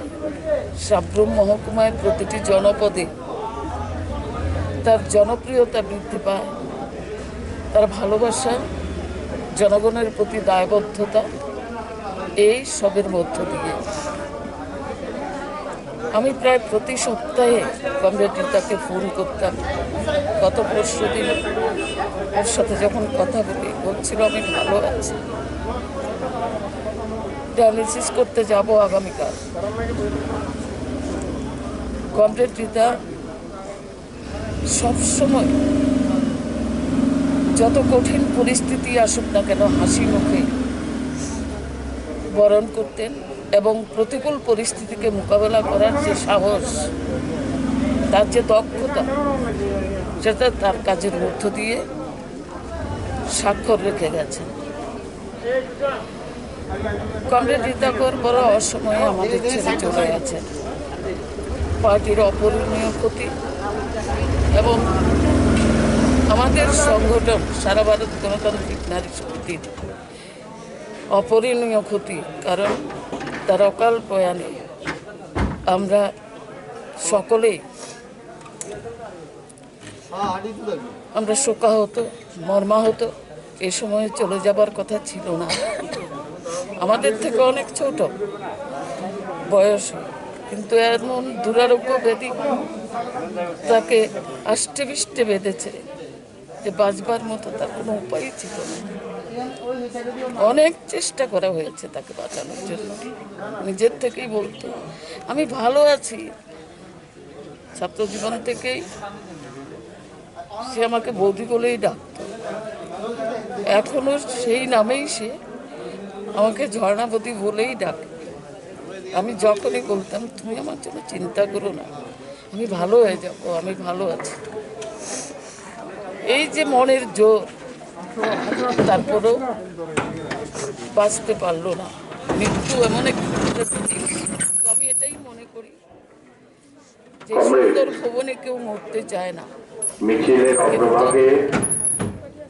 সাব্রুম মহকুমায় প্রতিটি জনপদে তার জনপ্রিয়তা বৃদ্ধি পায়, তার ভালোবাসা, জনগণের প্রতি দায়বদ্ধতা, এই সবের মধ্য দিয়ে আমি প্রায় প্রতি সপ্তাহে কমরেড রীতাকে ফোন করতাম। গত পরশু দিন ওর সাথে যখন কথা বলি, বলছিল, "আমি ভালো আছি, ডায়ালিসিস করতে যাব আগামীকাল।" কমরেড রীতা সবসময় যত কঠিন পরিস্থিতি আসুক না কেন, হাসি মুখে বরণ করতেন এবং প্রতিকূল পরিস্থিতিকে মোকাবেলা করার যে সাহস, তার যে দক্ষতা, সেটা তার কাজের মধ্য দিয়ে স্বাক্ষর রেখে গেছেন। কমরেড রীতা কর বড় অসময়ে আমাদের ছেড়ে চলে গেছেন। পার্টির অপূরণীয় ক্ষতি এবং আমাদের সংগঠন সারা ভারত গণতান্ত্রিক নারী সমিতির অপূরণীয় ক্ষতি, কারণ তার অকাল প্রয়াণে আমরা সকলেই আমরা শোকাহত, মর্মাহত। এ সময় চলে যাবার কথা ছিল না, আমাদের থেকে অনেক ছোট বয়স, কিন্তু এমন দুরারোগ্য ব্যাধি তাকে আষ্টে পৃষ্ঠে বেঁধেছে যে বাঁচবার মতো তার কোনো উপায়ই ছিল না। অনেক চেষ্টা করা হয়েছে তাকে বাঁচানোর জন্য। নিজের থেকেই বলতো, "আমি ভালো আছি।" ছাত্র জীবন থেকেই সে আমাকে বৌদি বলেই ডাকতো, এখনো সেই নামেই সে আমাকে ঝর্ণা বৌদি বলেই ডাকে। আমি যখনই বলতাম, "তুমি আমার জন্য চিন্তা করো না, আমি ভালো হয়ে যাব, আমি ভালো আছি।" এই যে মনের জোর, তারপরেও বাঁচতে পারলো না। মৃত্যু এমন একটা জিনিস, আমি এটাই মনে করি যে সুন্দর ভবনে কেউ মরতে চায় না। মিছিলের অগ্রভাগে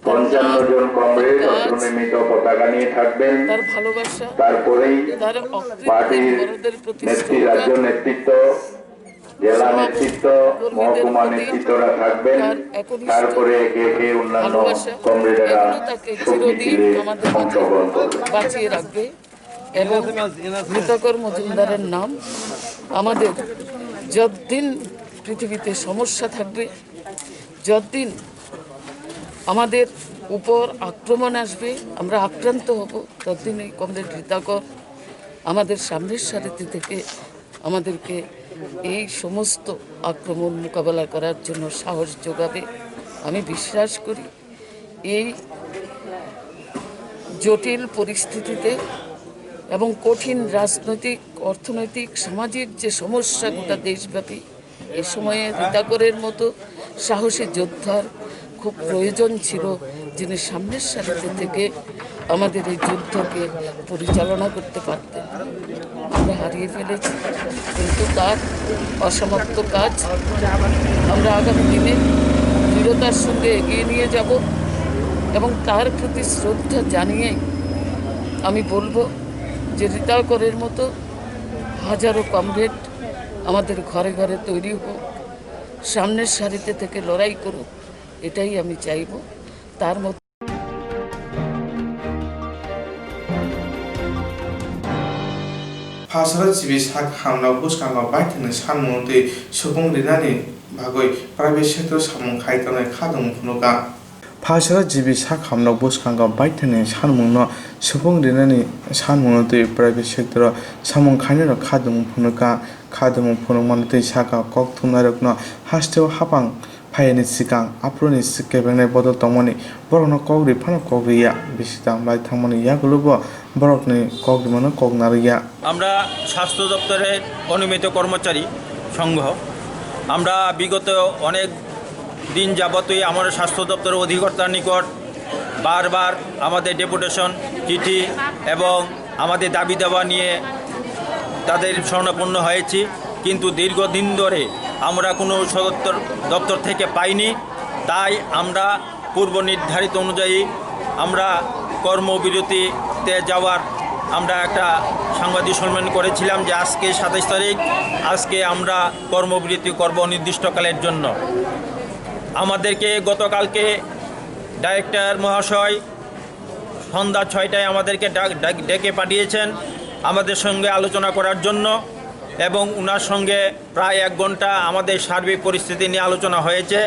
পঞ্চান্ন জন কমরেড অর্ধনমিত পতাকা নিয়ে থাকবেন। তার ভালোবাসা, তারপরেই তার অকৃত্রিম পার্টির বড়দের প্রতি নেতৃ-, শ্রদ্ধা, রাজ্য নেতৃত্ব, জেলা নেতৃত্ব, মহকুমা নেতৃত্বরা থাকবেন। তার একনিষ্ঠ তারপরে একে একে অন্যান্য ভালোবাসা, কমরেডেরা এগুলো তাকে শোক চিরদিন মিছিলে আমাদের মাঝে অংশগ্রহণ করবেন। বাঁচিয়ে রাখবে। এবং রীতা কর মজুমদারের নাম আমাদের যতদিন পৃথিবীতে সমস্যা থাকবে, যতদিন আমাদের উপর আক্রমণ আসবে, আমরা আক্রান্ত হব, ততদিন এই কমরেড রীতা কর আমাদের সামনের সারিতে থেকে আমাদেরকে এই সমস্ত আক্রমণ মোকাবেলা করার জন্য সাহস যোগাবে। আমি বিশ্বাস করি এই জটিল পরিস্থিতিতে এবং কঠিন রাজনৈতিক, অর্থনৈতিক, সামাজিক যে সমস্যা গোটা দেশব্যাপী, এই সময়ে রীতা করের মতো সাহসী যোদ্ধার খুব প্রয়োজন ছিল, যিনি সামনের সারিতে থেকে আমাদের এই যুদ্ধকে পরিচালনা করতে পারতেন। আমরা হারিয়ে ফেলেছি, কিন্তু তার অসমাপ্ত কাজ আমরা আগামী দিনে দৃঢ়তার সঙ্গে এগিয়ে নিয়ে যাব এবং তার প্রতি শ্রদ্ধা জানিয়ে আমি বলবো যে রীতা করের মতো হাজারো কমরেড আমাদের ঘরে ঘরে তৈরি হোক, সামনের সারিতে থেকে লড়াই করুক, এটাই আমি চাইবো। তার মধ্যে Phasaro chibi sak hamno bwskango baithangni sanmungno twi supung rinani bagwi private sector samung khai tongnai kha tongmung phunukha. Phasaro chibi sak hamno bwskango baithangni sanmungno supung rinani sanmungno twi private sector samung khainai rok kha tongmung phunukha. Kha tongmung phunukmano twi saka kok thumnairokno hasteo hapang phaiyani swkang aphuruni kebengnai bodol tongmani borokno kok ri phano kok ri ya, bisi tang bai thangmani yagulo bo borokni kok rimano kok narwk ya. আমরা স্বাস্থ্য দপ্তরের অনিয়মিত কর্মচারী সংঘ। আমরা বিগত অনেক দিন যাবতই আমরা স্বাস্থ্য দপ্তরের অধিকর্তার নিকট বারবার আমাদের ডেপুটেশন চিঠি এবং আমাদের দাবি দাওয়া নিয়ে তাদের শরণাপন্ন হয়েছি, কিন্তু দীর্ঘদিন ধরে আমরা কোনো সদর দপ্তর থেকে পাইনি। তাই আমরা পূর্ব নির্ধারিত অনুযায়ী আমরা কর্মবিরতিতে যাওয়ার আমরা একটা সাংবাদিক সম্মেলন করেছিলাম যে আজকে সাতাইশ তারিখ, আজকে আমরা কর্মবিরতি করব অনির্দিষ্টকালের জন্য। আমাদেরকে গতকালকে ডাইরেক্টর মহাশয় সন্ধ্যা ছয়টায় আমাদেরকে ডাক-, ডাক-, ডেকে পাঠিয়েছেন আমাদের সঙ্গে আলোচনা করার জন্য, এবং ওনার সঙ্গে প্রায় এক ঘন্টা আমাদের সার্বিক পরিস্থিতি নিয়ে আলোচনা হয়েছে,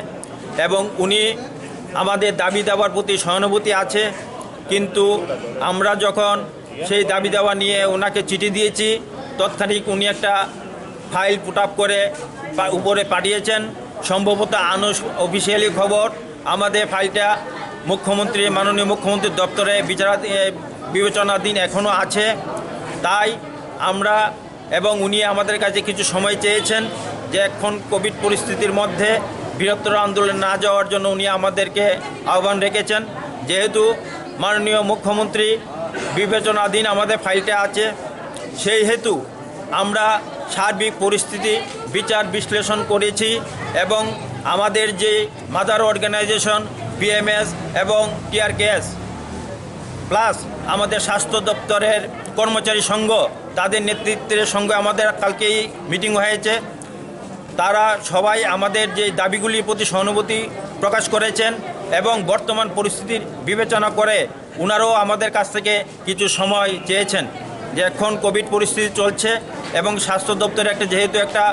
এবং উনি আমাদের দাবি দাবার প্রতি সহানুভূতি আছে। কিন্তু আমরা যখন সেই দাবি দাওয়া নিয়ে ওনাকে চিঠি দিয়েছি, তৎক্ষণিক উনি একটা ফাইল পুট আপ করে পা-, উপরে পাঠিয়েছেন। সম্ভবত আনঅফিসিয়ালি খবর, আমাদের ফাইলটা মুখ্যমন্ত্রী, মাননীয় মুখ্যমন্ত্রীর দপ্তরে বিচারাধী-, এ, বিবেচনাধীন এখনও আছে। তাই আমরা এবং উনি আমাদের কাছে কিছু সময় চেয়েছেন যে এখন কোভিড পরিস্থিতির মধ্যে বৃহত্তর আন্দোলনে না যাওয়ার জন্য উনি আমাদেরকে আহ্বান রেখেছেন। যেহেতু মাননীয় মুখ্যমন্ত্রী বিবেচনাধীন আমাদের ফাইলটা আছে, সেই হেতু আমরা সার্বিক পরিস্থিতি বিচার বিশ্লেষণ করেছি এবং আমাদের যে মাদার অর্গানাইজেশন বিএমএস এবং টিআরকেএস প্লাস আমাদের স্বাস্থ্য দপ্তরের কর্মচারী সংঘ, তাদের নেতৃত্বের সঙ্গে আমাদের কালকেই মিটিং হয়েছে। তারা সবাই আমাদের যে দাবিগুলির প্রতি সহানুভূতি প্রকাশ করেছেন এবং বর্তমান পরিস্থিতির বিবেচনা করে ওনারাও আমাদের কাছ থেকে কিছু সময় চেয়েছেন যে এখন কোভিড পরিস্থিতি চলছে এবং স্বাস্থ্য দপ্তর একটা, যেহেতু একটা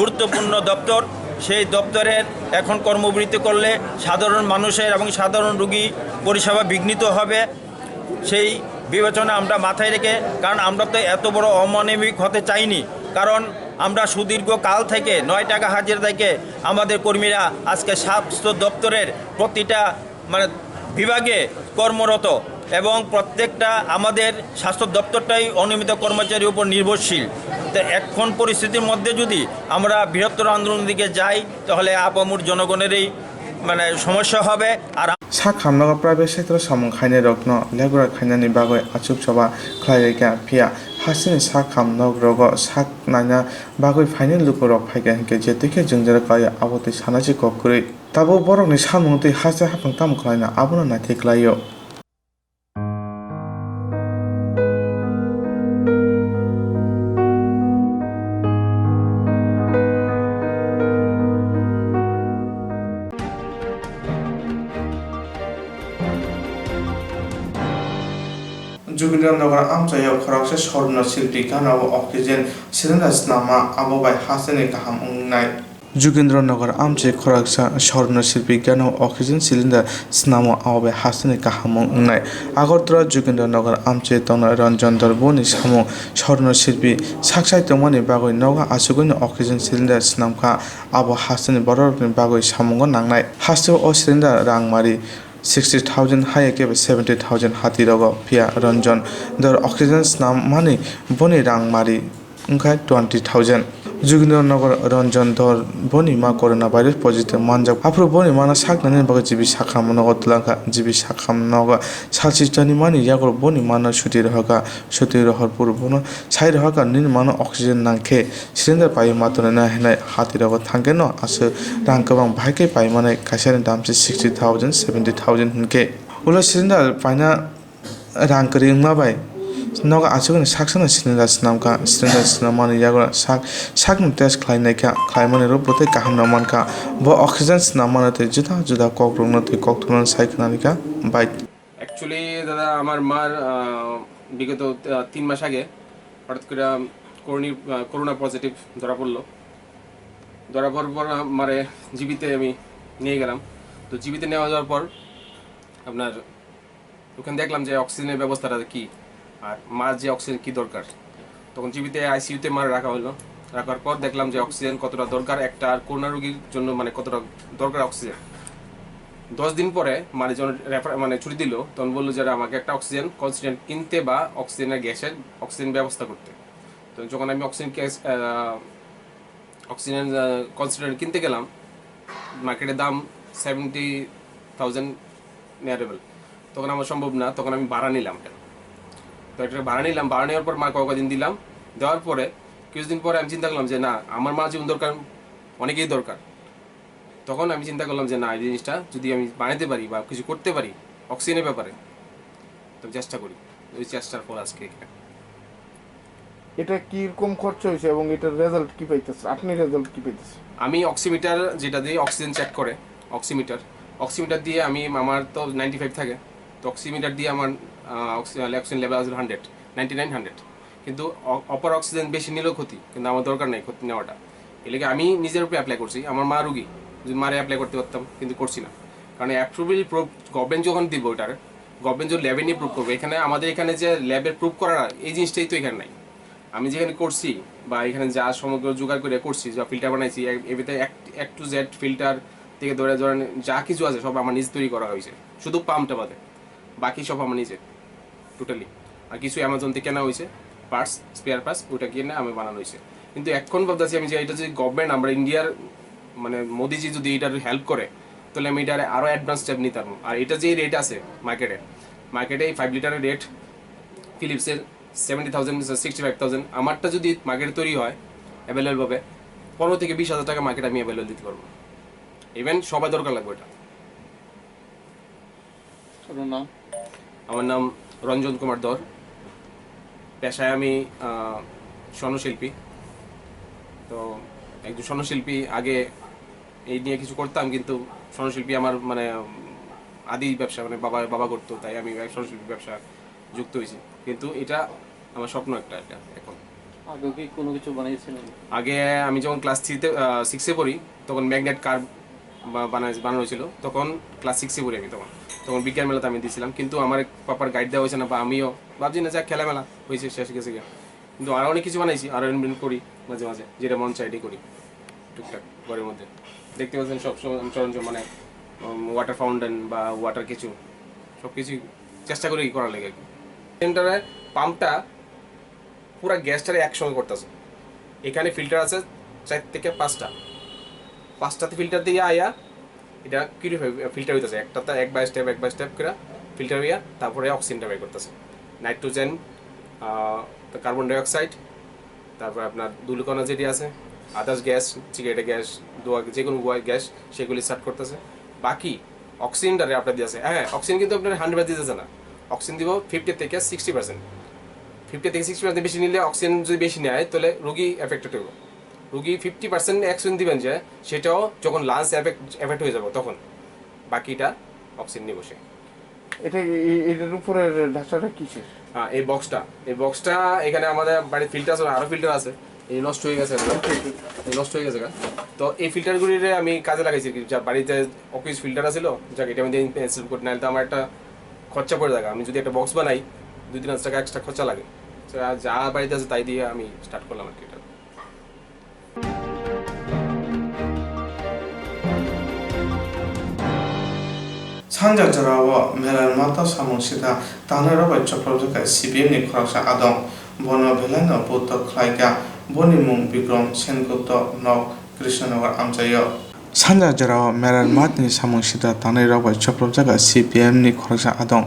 গুরুত্বপূর্ণ দপ্তর, সেই দপ্তরের এখন কর্মবিরতি করলে সাধারণ মানুষের এবং সাধারণ রোগী পরিষেবা বিঘ্নিত হবে। সেই বিবেচনা আমরা মাথায় রেখে, কারণ আমরা তো এত বড় অমানবিক হতে চাইনি, কারণ আমরা সুদীর্ঘ কাল থেকে নয় টাকা হাজিরা থেকে আমাদের কর্মীরা আজকে স্বাস্থ্য দপ্তরের প্রতিটা মানে বিভাগে কর্মরত এবং প্রত্যেকটা আমাদের স্বাস্থ্য দপ্তরটাই অনিয়মিত কর্মচারীর উপর নির্ভরশীল। তো এখন পরিস্থিতির মধ্যে যদি আমরা বৃহত্তর আন্দোলনের দিকে যাই, তাহলে আপামর জনগণেরই মানে সমস্যা হবে। আর Sak hamnogo private sector samung khainai rokno lebra khainani bagwi achuk choba khlai rikha, phiya hasteni sak hamnok rogo sak naina bagwi phainai lukurok phaikha hinkhe je twi khe jwngjal khlaiya abo twi sana se kok kwrwi. Tabuk borokni samung twi haste haphang tamo khlaina abono naithai khlaio. Jogindra Nagar amchaio khoroksa Swarno Shilpi gana o oxygen cylinder swnamma abo bai hasteni kaham wngnai. Jogindra Nagar amchai khoroksa Swarno Shilpi gana o oxygen cylinder swnamo abo bai hasteni kaham wngnai. Agartala Jogindra Nagar amchai tongnai Ranjan Dhar boni samung Swarno Shilpi saksai tongmani bagwi nogo achugwino oxygen cylinder swnamkha. Abo hasteni bororokni bagwi samungo nangnai. Hasteo o cylinder rangmari sixty thousand haya khe seventy thousand hati rogo. Phiya Ranjan Dhar oxygen snam mani boni rang mari wngkha twenty thousand. Jogendra Nagar Ranjan Dhar boni ma corona virus positive manjak. Aphuru boni mano saknani bagwi G B Sakham nogo twlangkha. G B Sakham nogo salsi tani mani yago boni mano suti rohorkha. Suti rohor puru bono sai rohorkha nini mano oxygen nangkhe cylinder pai ma tonina hinai hati rogo thangkhe no aswk rang kwbang bahai khe pai manai kaisa ni dam se sixty thousand, seventy thousand hinkhe. Ulo cylinder paina rang kwrwi wngma bai nogo aswkni sak sakno cylinder swnamkha. Cylinder swnam mani yago sak sakno test khlai naikha. Khlai mani rok bwtwi kaham no mankha. Bo oxygen swnam mano tei juda juda kok rokno tei kok thumnani sai khwnanikha bai. Actually, দাদা, আমার মার, আহ, বিগত, আহ, তিন মাস আগে হঠাৎ করে করোনি-, আহ, corona positive ধরা পড়লো। ধরা পড়ার পর মারে জিবিতে আমি নিয়ে গেলাম। তো জিবিতে নেওয়া যাওয়ার পর আপনার ওখানে দেখলাম যে অক্সিজেনের ব্যবস্থাটা কী, আর মার যে অক্সিজেন কী দরকার। তখন জিবিতে আইসিইউতে মার রাখা হলো। রাখার পর দেখলাম যে অক্সিজেন কতটা দরকার একটা, আর করোনা রোগীর জন্য মানে কতটা দরকার অক্সিজেন। দশ দিন পরে মানে যখন রেফার, মানে ছুটি দিল, তখন বললো যে আমাকে একটা অক্সিজেন কনসেন্ট্রেট কিনতে বা অক্সিজেনের গ্যাসের অক্সিজেন ব্যবস্থা করতে। তো যখন আমি অক্সিজেন গ্যাস, আহ, অক্সিজেন, আহ, কনসেন্ট্রেট কিনতে গেলাম, মার্কেটে দাম সেভেন্টি থাউজেন্ড নিয়ারেবল। তখন আমার সম্ভব না, তখন আমি ভাড়া নিলাম এটা। তো এটা ভাড়া নিলাম, ভাড়া নেওয়ার পর মাকে কদিন দিলাম। দেওয়ার পরে কিছুদিন পরে আমি চিন্তা করলাম যে না, আমার মা যেমন দরকার, অনেকেই দরকার। তখন আমি চিন্তা করলাম যে না, এই জিনিসটা যদি আমি বানাতে পারি বা কিছু করতে পারি অক্সিজেনের ব্যাপারে, তো চেষ্টা করি। ওই চেষ্টার ফল আজকে এখানে। এটা কিরকম খরচ হয়েছে এবং এটার রেজাল্ট কি পাইতেছে? আপনি রেজাল্ট কি পাইতেছে? আমি অক্সিমিটার যেটা দিয়ে অক্সিজেন চেক করে, অক্সিমিটার, অক্সিমিটার দিয়ে আমি, আমার তো নাইনটি ফাইভ থাকে, তো অক্সিমিটার দিয়ে আমার, আহ, অক্সি-, অক্সিজেন লেভেল আছে হান্ড্রেড, নাইনটি নাইন, হান্ড্রেড। কিন্তু অ-, অপার অক্সিজেন বেশি নিলেও ক্ষতি, কিন্তু আমার দরকার নেই ক্ষতি নেওয়াটা। এর লাগি আমি নিজের উপরে অ্যাপ্লাই করছি, আমার মা রুগী, যদি মারে অ্যাপ্লাই করতে পারতাম, কিন্তু করছি না। কারণ অ্যাপ্রুভেবল প্রুফ গভর্নমেন্ট যখন দিব ওটার, গভর্নমেন্ট যখন ল্যাবে নিয়ে প্রুভ করবে, এখানে আমাদের এখানে যে ল্যাবের প্রুভ করার এই জিনিসটাই তো এখানে নাই। আমি যেখানে করছি বা এখানে যা সমগ্র জোগাড় করে করছি, যা ফিল্টার বানাইছি, এ-, এবিতে এক, এক টু জেড ফিল্টার থেকে ধরে ধরেন যা কিছু আছে সব আমার নিজে তৈরি করা হয়েছে, শুধু পাম্পটা বাদে, বাকি সব আমার নিজে টোটালি। আর কিছু অ্যামাজন থেকে কেনা হয়েছে পার্টস, স্পেয়ার পার্টস, ওটা কিনে আমি বানানো হয়েছে। কিন্তু এখন ভাবতেছি আমি যে এটা যদি গভর্নমেন্ট, আমরা ইন্ডিয়ার মানে মোদিজি যদি এটার হেল্প করে, তাহলে আমি এটার আরও অ্যাডভান্স স্টেপ নিতে পারবো। আর এটা যে রেট আছে মার্কেটে, মার্কেটে এই ফাইভ লিটারের রেট ফিলিপসের seventy thousand, sixty five thousand, আমারটা যদি মার্কেটে তৈরি হয় অ্যাভেলেবল ভাবে, পনেরো থেকে বিশ হাজার টাকা মার্কেটে আমি অ্যাভেলেবল দিতে পারবো। ইভেন সবাই দরকার লাগবে এটা। আপনার নাম? আমার নাম রঞ্জন কুমার ধর। পেশায় আমি, আহ, স্বর্ণশিল্পী। তো একজন স্বর্ণশিল্পী, আগে এই নিয়ে কিছু করতাম, কিন্তু স্বর্ণশিল্পী আমার মানে, উম, আদি ব্যবসা, মানে বাবা, বাবা করতো, তাই আমি স্বর্ণশিল্পী ব্যবসা যুক্ত হয়েছি। কিন্তু এটা আমার স্বপ্ন একটা, এটা এখন। আগে কি কোনো কিছু বানিয়েছিলেন? আগে আমি যখন ক্লাস থ্রিতে, আহ, সিক্সে পড়ি, তখন ম্যাগনেট কার বা-, বানাই-, বানানো হয়েছিল। তখন ক্লাস সিক্সে পড়ি আমি তখন। তখন বিজ্ঞান মেলাতে আমি দিয়েছিলাম। কিন্তু আমার পাপার গাইড দেওয়া হয়েছে না, বা আমিও ভাবছি না, যাক, খেলামেলা হয়েছে, শেষ গেছে গিয়া। কিন্তু আরও অনেক কিছু বানাইছি, আরও ইনভেন্ট করি মাঝে মাঝে, যেটা মন চায় এটাই করি টুকটাক ঘরের মধ্যে। দেখতে পাচ্ছেন সব সময় সরঞ্জাম, মানে, উম, ওয়াটার ফাউন্টেন বা ওয়াটার কিছু, সব কিছুই চেষ্টা করি করার লাগে আর কি। সেন্টারে পাম্পটা পুরা গ্যাসটারে একসঙ্গে করতেছে। এখানে ফিল্টার আছে চার থেকে পাঁচটা, পাঁচটাতে ফিল্টার দিয়ে আয়া এটা কিউরিফাই ফিল্টার হইতেছে, একটাতে এক বাই স্টেপ এক বাই স্টেপ করে ফিল্টার হইয়া তারপরে অক্সিজেনটা বের করতেছে। নাইট্রোজেন, আহ, কার্বন ডাইঅক্সাইড, তারপর আপনার ধূলিকণা যেটি আছে, আদার্স গ্যাস, সিগারেটের গ্যাস, ধোয়া, যে কোনো গ্যাস, সেগুলি সার্ভ করতেছে। বাকি অক্সিজেনটারে আপনার দিতেছে, হ্যাঁ, অক্সিজেন কিন্তু আপনার হান্ড্রেড দিতেছে না, অক্সিজেন দিব ফিফটি থেকে সিক্সটি পার্সেন্ট। ফিফটি থেকে সিক্সটি পার্সেন্ট বেশি নিলে, অক্সিজেন যদি বেশি নেয়, তাহলে রুগী এফেক্টেড হইব। রুগী ফিফটি পার্সেন্ট অক্সিজেন দিবেন যে, সেটাও যখন লাংস এফেক্ট, এফেক্ট হয়ে যাবে তখন বাকিটা অক্সিজেন নিব সে। এটা এই, এটার উপরে ঢাকনাটা কিসের? হ্যাঁ, এই বক্সটা, এই বক্সটা এখানে আমাদের বাড়ির ফিল্টার আছে, আরো ফিল্টার আছে, এই নষ্ট হয়ে গেছে একটা। এই নষ্ট হয়ে গেছে গা। তো এই ফিল্টারগুলিরে আমি কাজে লাগাইছি কি, যা বাড়িতে অফিস ফিল্টার আছিল, যাক এটা আমি ইনস্টল করি, নাহলে তো আমার একটা খরচা পড়ে থাকে। আমি যদি একটা বক্স বানাই, দুই তিন হাজার টাকা এক্সট্রা খরচা লাগে। যা, যা বাড়িতে আছে তাই দিয়ে আমি স্টার্ট করলাম আর কি এটা। Sanja jorao Melar Mato samung sita tangnairok bai chopropjak kha C P M ni khoroksa adong. Bono belaino buddo khlaikha. Boni mung Bikrom Sengupta, nok Krishnanagar amchaio. Sanja jorao Melar Math ni samung sita tangnairok bai chopropjak kha C P M ni khoroksa adong.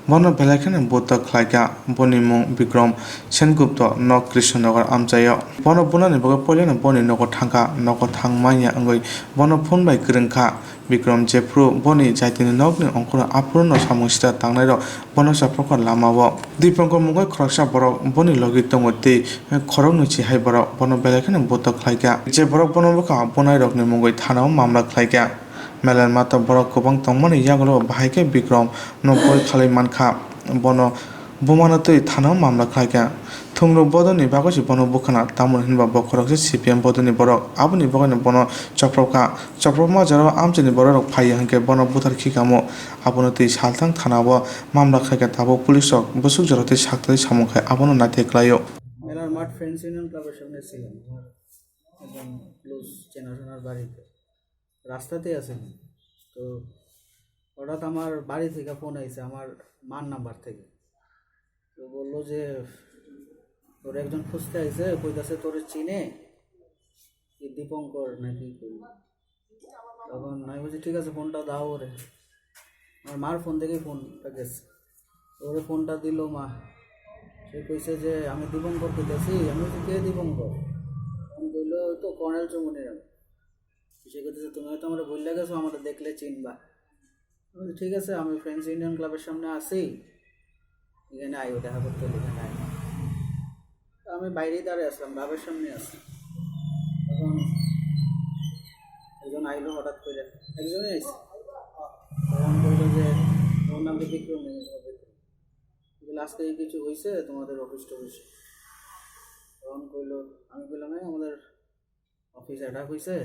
Bono belai kheno buddo khlaikha. Boni mung Bikrom Sengupta, nok Krishnanagar amchaio. Bono bunani bagwi poilano boni nogo thangkha. Nogo thang manya wngwi bono phone bai kwrwngkha. Bikrom jephru boni jaitini nokni ongkhorno aphuru no samung sita tangnairok bono chopropkha lamao. Dipankor mungwi khoroksa borok boni logi tongo tei khoroknwi si hai borok bono belai kheno buddo khlaikha. Je borok bono bwkha bonairokni mungwi thanao mamla khlaikha. Melar Mato borok kwbang tongmani yagulo bahai khe Bikrom no boi khalwi mankha. Bono bumano twi thanao mamla khlaikha. Thungrok bodolni bagwi se bono bukhana, tamoni hinba bo khoroksa C P M bodolni borok. Aboni bagwino bono chopropkha. Chopropma jorao amchaini bororok phaiya hinkhe bono buthar khikamo. Abono twi salthang thanao mamla khaikha, tabuk police rok bwswk jora tei sakthari samung khai abono naithai khlaio. মেলার মাঠ friends union ক্লাবের সামনে ছিলাম, আমার একজন ক্লোজ চেনাশোনার বাড়িতে, রাস্তাতেই আছিলাম। তো হঠাৎ আমার বাড়ি থেকে ফোন আইছে, আমার মার নাম্বার থেকে। তো বললো যে তোর একজন খুঁজতে আইছে, কইতাছে তোরে চিনে, কি দীপঙ্কর নাকি কই। তখন আমি বলছি, "ঠিক আছে, ফোনটা দাও ওরে।" আমার মার ফোন থেকেই ফোনটা গেছে। ওরে ফোনটা দিল মা, সে কইছে যে, "আমি দীপঙ্কর কইতাছি।" আমি বলছি, "কে দীপঙ্কর?" তখন কইলো, "ওই তো কর্নেল চৌমুহনীরাম।" সে কইতেছে, "তুমি হয়তো আমরা ভুলে গেছো, আমরা দেখলে চিনবা।" আমি বলছি, "ঠিক আছে, আমি ফ্রেন্ডস ইউনিয়ন ক্লাবের সামনে আছি, এখানে আইও, দেখা করতে হলে এখানে আইও।" তো আমি বাইরেই দাঁড়িয়ে আসলাম, ক্লাবের সামনে আছি। তখন একজন আইলো হঠাৎ করে, একজনই আইছে। তখন বললো যে, "তোমার নাম কি বিক্রম?" আমি বললাম, "বিক্রম।" বলে, "আজকে এই কিছু হয়েছে তোমাদের অফিস টফিসে?" তখন কইলো, আমি কইলাম, "হ্যাঁ, আমাদের অফিস অ্যাটাক হইছে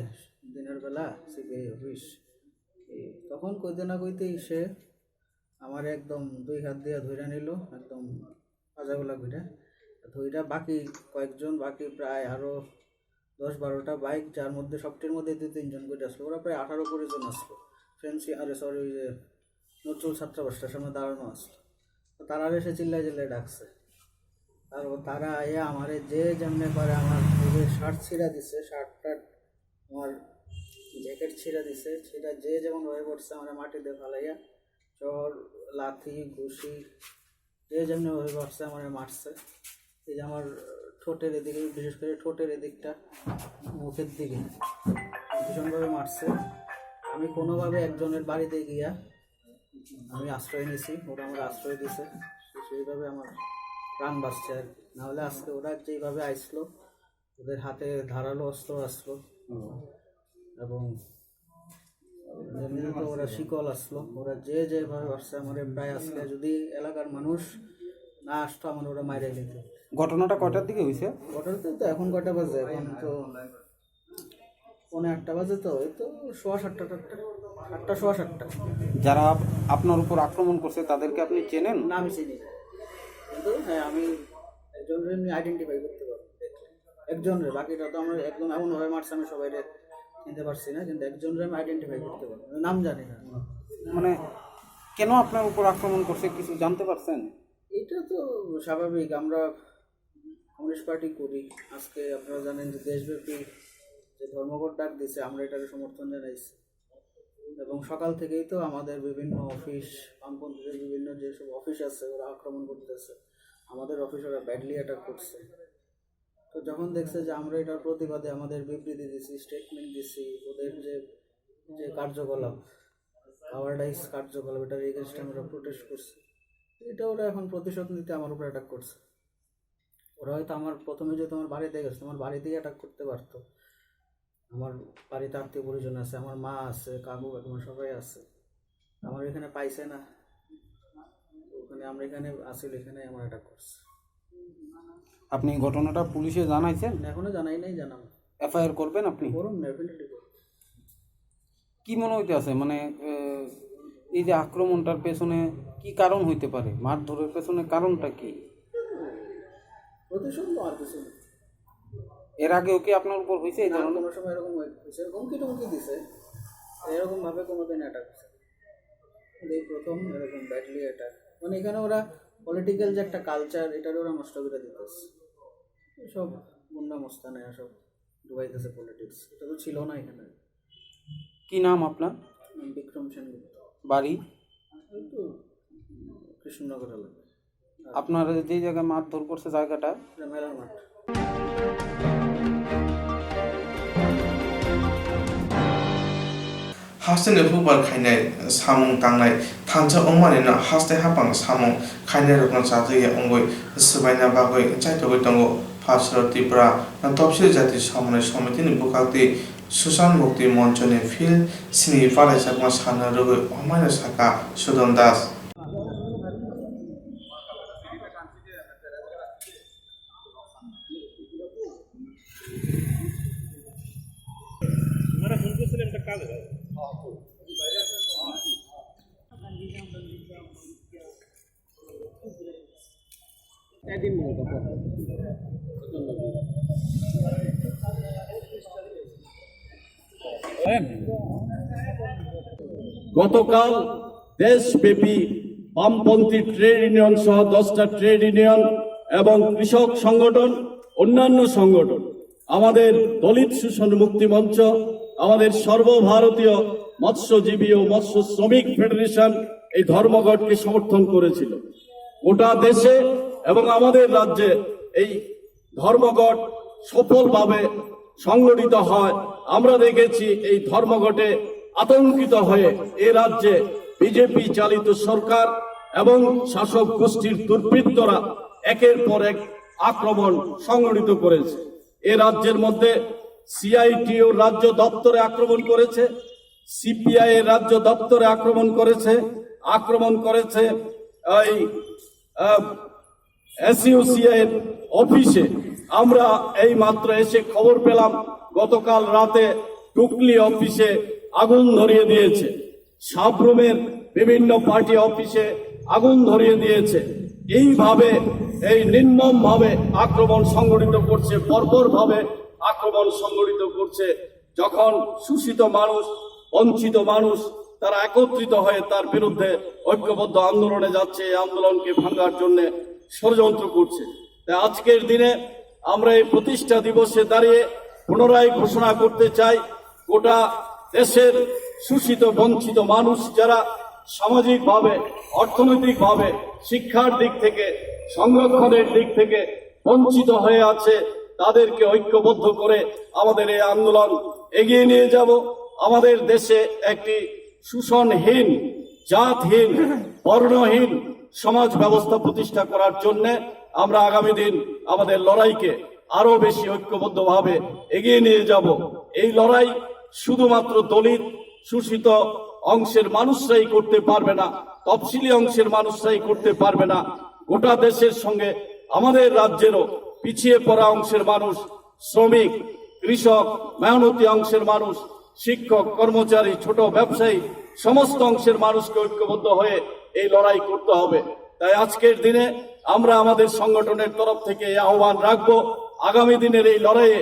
দিনের বেলা, সিবিআই অফিস।" এই তখন কইতে না কইতেই সে আমার একদম দুই হাত দিয়ে ধরে নিল, একদম পাজাগুলা ঘুরে ধইরা। বাকি কয়েকজন, বাকি প্রায় আরো দশ বারোটা বাইক, যার মধ্যে সবটির মধ্যে দুই তিনজন করে আসলো, ওরা প্রায় আঠারো কুড়ি জন আসলো। ফ্রেন্ডস, আরে সরি, ওই যে নজরুল ছাত্রাবাসটার সামনে দাঁড়ানো আসলো। তো তারা এসে চিল্লায় চিল্লায় ডাকছে। তারপর তারা আইয়া আমারে যে যেমনে পারে আমার নিজের শার্ট ছিঁড়া দিছে, শার্ট টার্ট, আমার জ্যাকেট ছিঁড়া দিছে, সেটা যে যেমন ভাবে পড়ছে আমার মাটিতে ফালাইয়া চড়, লাথি, ঘুষি, যে যেমনি ভাবে পারছে আমারে মারছে। এই যে আমার ঠোঁটের এদিকে, বিশেষ করে ঠোঁটের এদিকটা, মুখের দিকে ভীষণভাবে মারছে। আমি কোনোভাবে একজনের বাড়িতে গিয়া আমি আশ্রয় নিছি, ওরা আমার আশ্রয় দিছে, সেইভাবে আমার প্রাণ বাঁচছে আর কি। নাহলে আজকে ওরা যেইভাবে আইসলো, ওদের হাতে ধারালো অস্ত্র আসলো এবং এমনিতে ওরা শিকল আসলো, ওরা যে যেভাবে আসছে, আমার প্রায় আজকে যদি এলাকার মানুষ না আসতো, আমার ওরা মাইরে নিত। ঘটনাটা কয়টার দিকে হইছে? ঘটনাটা তো এখন কয়টা বাজে? এখন তো পৌনে আটটা বাজে, তো এই তো সোয়া সাতটা, আটটা, আটটা, সোয়া সাতটা। যারা আপ-, আপনার উপর আক্রমণ করছে, তাদেরকে আপনি চেনেন? না, আমি চিনি না, কিন্তু হ্যাঁ, আমি একজনকে এমনি আইডেন্টিফাই করতে পারবো দেখলে। একজনরে, বাকিটা তো আমরা একদম এমনভাবে মারছে, আমি সবাইরে চিনতে পারছি না, কিন্তু একজনরে আমি আইডেন্টিফাই করতে পারবো, নাম জানি না। মানে, কেন আপনার উপর আক্রমণ করছে, কিছু জানতে পারছেন? এটা তো স্বাভাবিক, আমরা কমিউনিস্ট পার্টি করি। আজকে আপনারা জানেন যে দেশব্যাপী যে ধর্মঘট ডাক দিছে, আমরা এটাকে সমর্থন জানাইছি। এবং সকাল থেকেই তো আমাদের বিভিন্ন অফিস, বামপন্থীদের বিভিন্ন যেসব অফিস আছে, ওরা আক্রমণ করতেছে, আমাদের অফিস ওরা ব্যাডলি অ্যাটাক করছে। তো যখন দেখছে যে আমরা এটার প্রতিবাদে আমাদের বিবৃতি দিছি, স্টেটমেন্ট দিছি, ওদের যে, যে কার্যকলাপ, কাওয়ার্ডাইজ কার্যকলাপ, এটার এগেনস্টে আমরা প্রোটেস্ট করছি, এটা ওরা এখন প্রতিশোধ নিতে আমার উপর অ্যাটাক করছে। ওরা হয়তো আমার প্রথমে যে তোমার বাড়িতে গেছে, তোমার বাড়িতেই অ্যাটাক করতে পারতো। আমার বাড়িতে আত্মীয় পরিজন আছে, আমার মা আছে, কাকু কাকিমা সবাই আছে। আমার এখানে পাইছে না, ওখানে আমরা এখানে আসিল, এখানে আমার অ্যাটাক করছে। আপনি ঘটনাটা পুলিশে জানাইছেন? এখনো জানাই নাই, জানাবো। এফআইআর করবেন আপনি? করুন, ডেফিনেটলি করুন। কি মনে হইতে আছে, মানে, এ, এই যে আক্রমণটার পেছনে কি কারণ হইতে পারে? মারধরের পেছনে কারণটা কি? প্রতিশোধ নেওয়ার কিছু নেই। এর আগেও কি আপনার উপর হয়েছে এই না, ধরনের? কোনো সময় এরকম হয়ে-, হয়েছে, হুমকি টুমকি দিছে, এরকম ভাবে কোনোদিন অ্যাটাক হয়েছে। প্রথম এরকম ব্যাডলি অ্যাটাক, মানে এখানে ওরা পলিটিক্যাল যে একটা কালচার, এটারও ওরা নষ্ট করে দিতেছে। সব গুন্ডা মস্তান এরা সব ডুবাইতেছে পলিটিক্স, এটা তো ছিল না এখানে। কি নাম আপনার? নাম বিক্রম সেনগুপ্ত। বাড়ি? এই তো কৃষ্ণনগর এলাকা। আপনারা যে জায়গায় মারধর করছে জায়গাটা? এটা মেলার মাঠ। Hasteni hukbar khainai samung tangnai thansa wngmani no haste hapang samung khainai rokno chajakya wngwi swbaina bagwi chaitogwi tongo. Phalsaro Tripura Topsil Jati Somannoi Somitini bwkhaktwi Susan Mukti Monchoni phil simi palaijak ma sana rwgwi omaino saka Sudon Das. গতকাল দেশব্যাপী বামপন্থী trade union সহ দশটা trade union এবং কৃষক সংগঠন, অন্যান্য সংগঠন, আমাদের দলিত শোষণ মুক্তি মঞ্চ, আমাদের সর্বভারতীয় মৎস্যজীবী ও মৎস্য শ্রমিক ফেডারেশন এই ধর্মঘটকে সমর্থন করেছিল। গোটা দেশে এবং আমাদের রাজ্যে এই ধর্মঘট সফলভাবে সংগঠিত হয়। আমরা দেখেছি এই ধর্মঘটে আতঙ্কিত হয়ে এ রাজ্যে বিজেপি চালিত সরকার এবং শাসক গোষ্ঠীর দুর্বৃত্তরা একের পর এক আক্রমণ সংগঠিত করেছে। এ রাজ্যের মধ্যে সিআইটিইউর রাজ্য দপ্তরে আক্রমণ করেছে, সিপিআই এর রাজ্য দপ্তরে আক্রমণ করেছে, আক্রমণ করেছে এই আহ, এসইউসিআই এর অফিসে। আমরা এই মাত্র এসে খবর পেলাম, গতকাল রাতে টুকলি অফিসে আগুন ধরিয়ে দিয়েছে, সাবরুমের বিভিন্ন পার্টি অফিসে আগুন ধরিয়ে দিয়েছে। এইভাবে এই নির্মমভাবে আক্রমণ সংগঠিত করছে, বর্বরভাবে আক্রমণ সংগঠিত করছে। যখন শোষিত মানুষ, বঞ্চিত মানুষ তারা একত্রিত হয়ে তার বিরুদ্ধে ঐক্যবদ্ধ আন্দোলনে যাচ্ছে, এই আন্দোলনকে ভাঙার জন্য ষড়যন্ত্র করছে। তাই আজকের দিনে আমরা এই প্রতিষ্ঠা দিবসে দাঁড়িয়ে পুনরায় ঘোষণা করতে চাই, গোটা দেশের শোষিত বঞ্চিত মানুষ যারা সামাজিকভাবে, অর্থনৈতিকভাবে, শিক্ষার দিক থেকে, সংরক্ষণের দিক থেকে বঞ্চিত হয়ে আছে, তাদেরকে ঐক্যবদ্ধ করে আমাদের এই আন্দোলন এগিয়ে নিয়ে যাব। আমাদের দেশে একটি শোষণহীন, জাতহীন, বর্ণহীন সমাজ ব্যবস্থা প্রতিষ্ঠা করার জন্য আমরা আগামী দিন আমাদের লড়াইকে আরো বেশি ঐক্যবদ্ধভাবে এগিয়ে নিয়ে যাব। এই লড়াই শুধুমাত্র দলিত শোষিত অংশের মানুষরাই করতে পারবে না, তফসিলি অংশের মানুষরাই করতে পারবে না। গোটা দেশের সঙ্গে আমাদের রাজ্যেরও পিছিয়ে পড়া অংশের মানুষ, শ্রমিক, কৃষক, মেহনতি অংশের মানুষ, শিক্ষক, কর্মচারী, ছোট ব্যবসায়ী, সমস্ত অংশের মানুষকে ঐক্যবদ্ধ হয়ে এই লড়াই করতে হবে। তাই আজকের দিনে আমরা আমাদের সংগঠনের তরফ থেকে এই আহ্বান রাখবো, আগামী দিনের এই লড়াইয়ে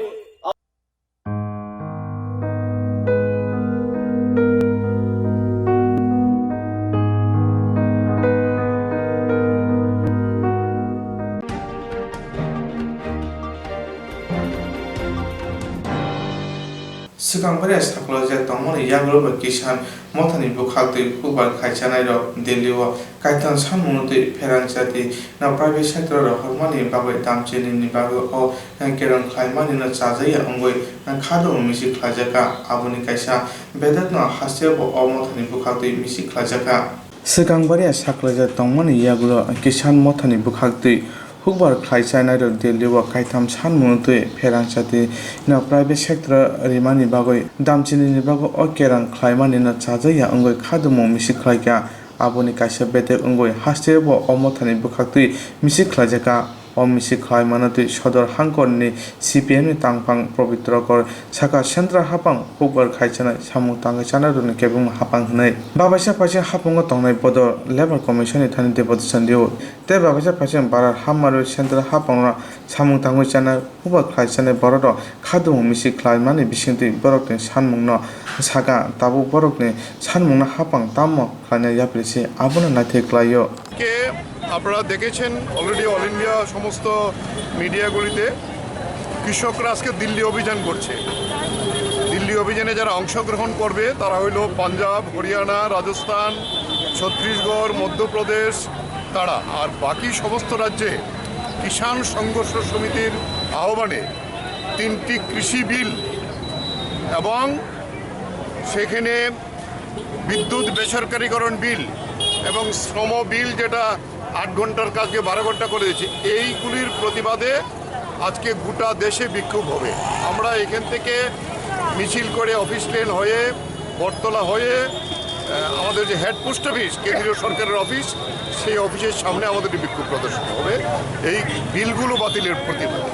Swkang bwrwi sakhlaijak tongmani yagulo bai Kisan Mothani bwkhaktwi hukbar khaichanai rok Delhi o kaitham sanmungno twi pherang jati no private sector o rohormani bagwi damchini ni bagwi o kerong khlaimani no chajakya wngwi khadong misi khlaijakha. Aboni kaisa bedekno hasteo bo o mothani bwkhaktwi misi khlaijakha. Swkang bwrwi sakhlaijak tongmani yagulo Kisan Mothani bwkhaktwi hukbar khlai chanai rok Delhi o kaitham sanmungno twi pherang jati no private sector o rimani bagwi damchini ni bagwi o kerang khlaimani no chajakya wngwi khadumung misi khlaikha. Aboni kaisa bedek wngwi hasteo bo o mothani bwkhaktwi misi khlaijakha. O misil khlaimano twi Sodor hangkorni C P M ni tangphang Probitro Kor sakha, Central haphang hukbar khai chanai samung tangwi chanai rokni kebengma haphang hwnwi. Babaisa phaising haphango tongnai Bodo Labour Commission ni thani Debodh Chandiyou tei babaisa phaising Barar Hamari Central haphangno samung tangwi chanai hukbar khlai chanai borok rok khadumung misil khlaimani bisingtwi borokni sanmungno sakha, tabuk borokni sanmungno haphang tamo khlaina yapri se abono naithai klaio. কে আপনারা দেখেছেন, already all India সমস্ত মিডিয়াগুলিতে কৃষকরা আজকে দিল্লি অভিযান করছে। দিল্লি অভিযানে যারা অংশগ্রহণ করবে তারা হইল পাঞ্জাব, হরিয়ানা, রাজস্থান, ছত্তিশগড়, মধ্যপ্রদেশ, তারা। আর বাকি সমস্ত রাজ্যে কিষাণ সংঘর্ষ সমিতির আহ্বানে তিনটি কৃষি বিল এবং সেখানে বিদ্যুৎ বেসরকারীকরণ বিল এবং শ্রম বিল, যেটা আট ঘন্টার কাজকে বারো ঘন্টা করে দিয়েছে, এইগুলির প্রতিবাদে আজকে গোটা দেশে বিক্ষোভ হবে। আমরা এখান থেকে মিছিল করে অফিস লেন হয়ে, বটতলা হয়ে, আহ, আমাদের যে হেড পোস্ট অফিস, কেন্দ্রীয় সরকারের অফিস, সেই অফিসের সামনে আমাদের বিক্ষোভ প্রদর্শন হবে এই বিলগুলো বাতিলের প্রতিবাদে।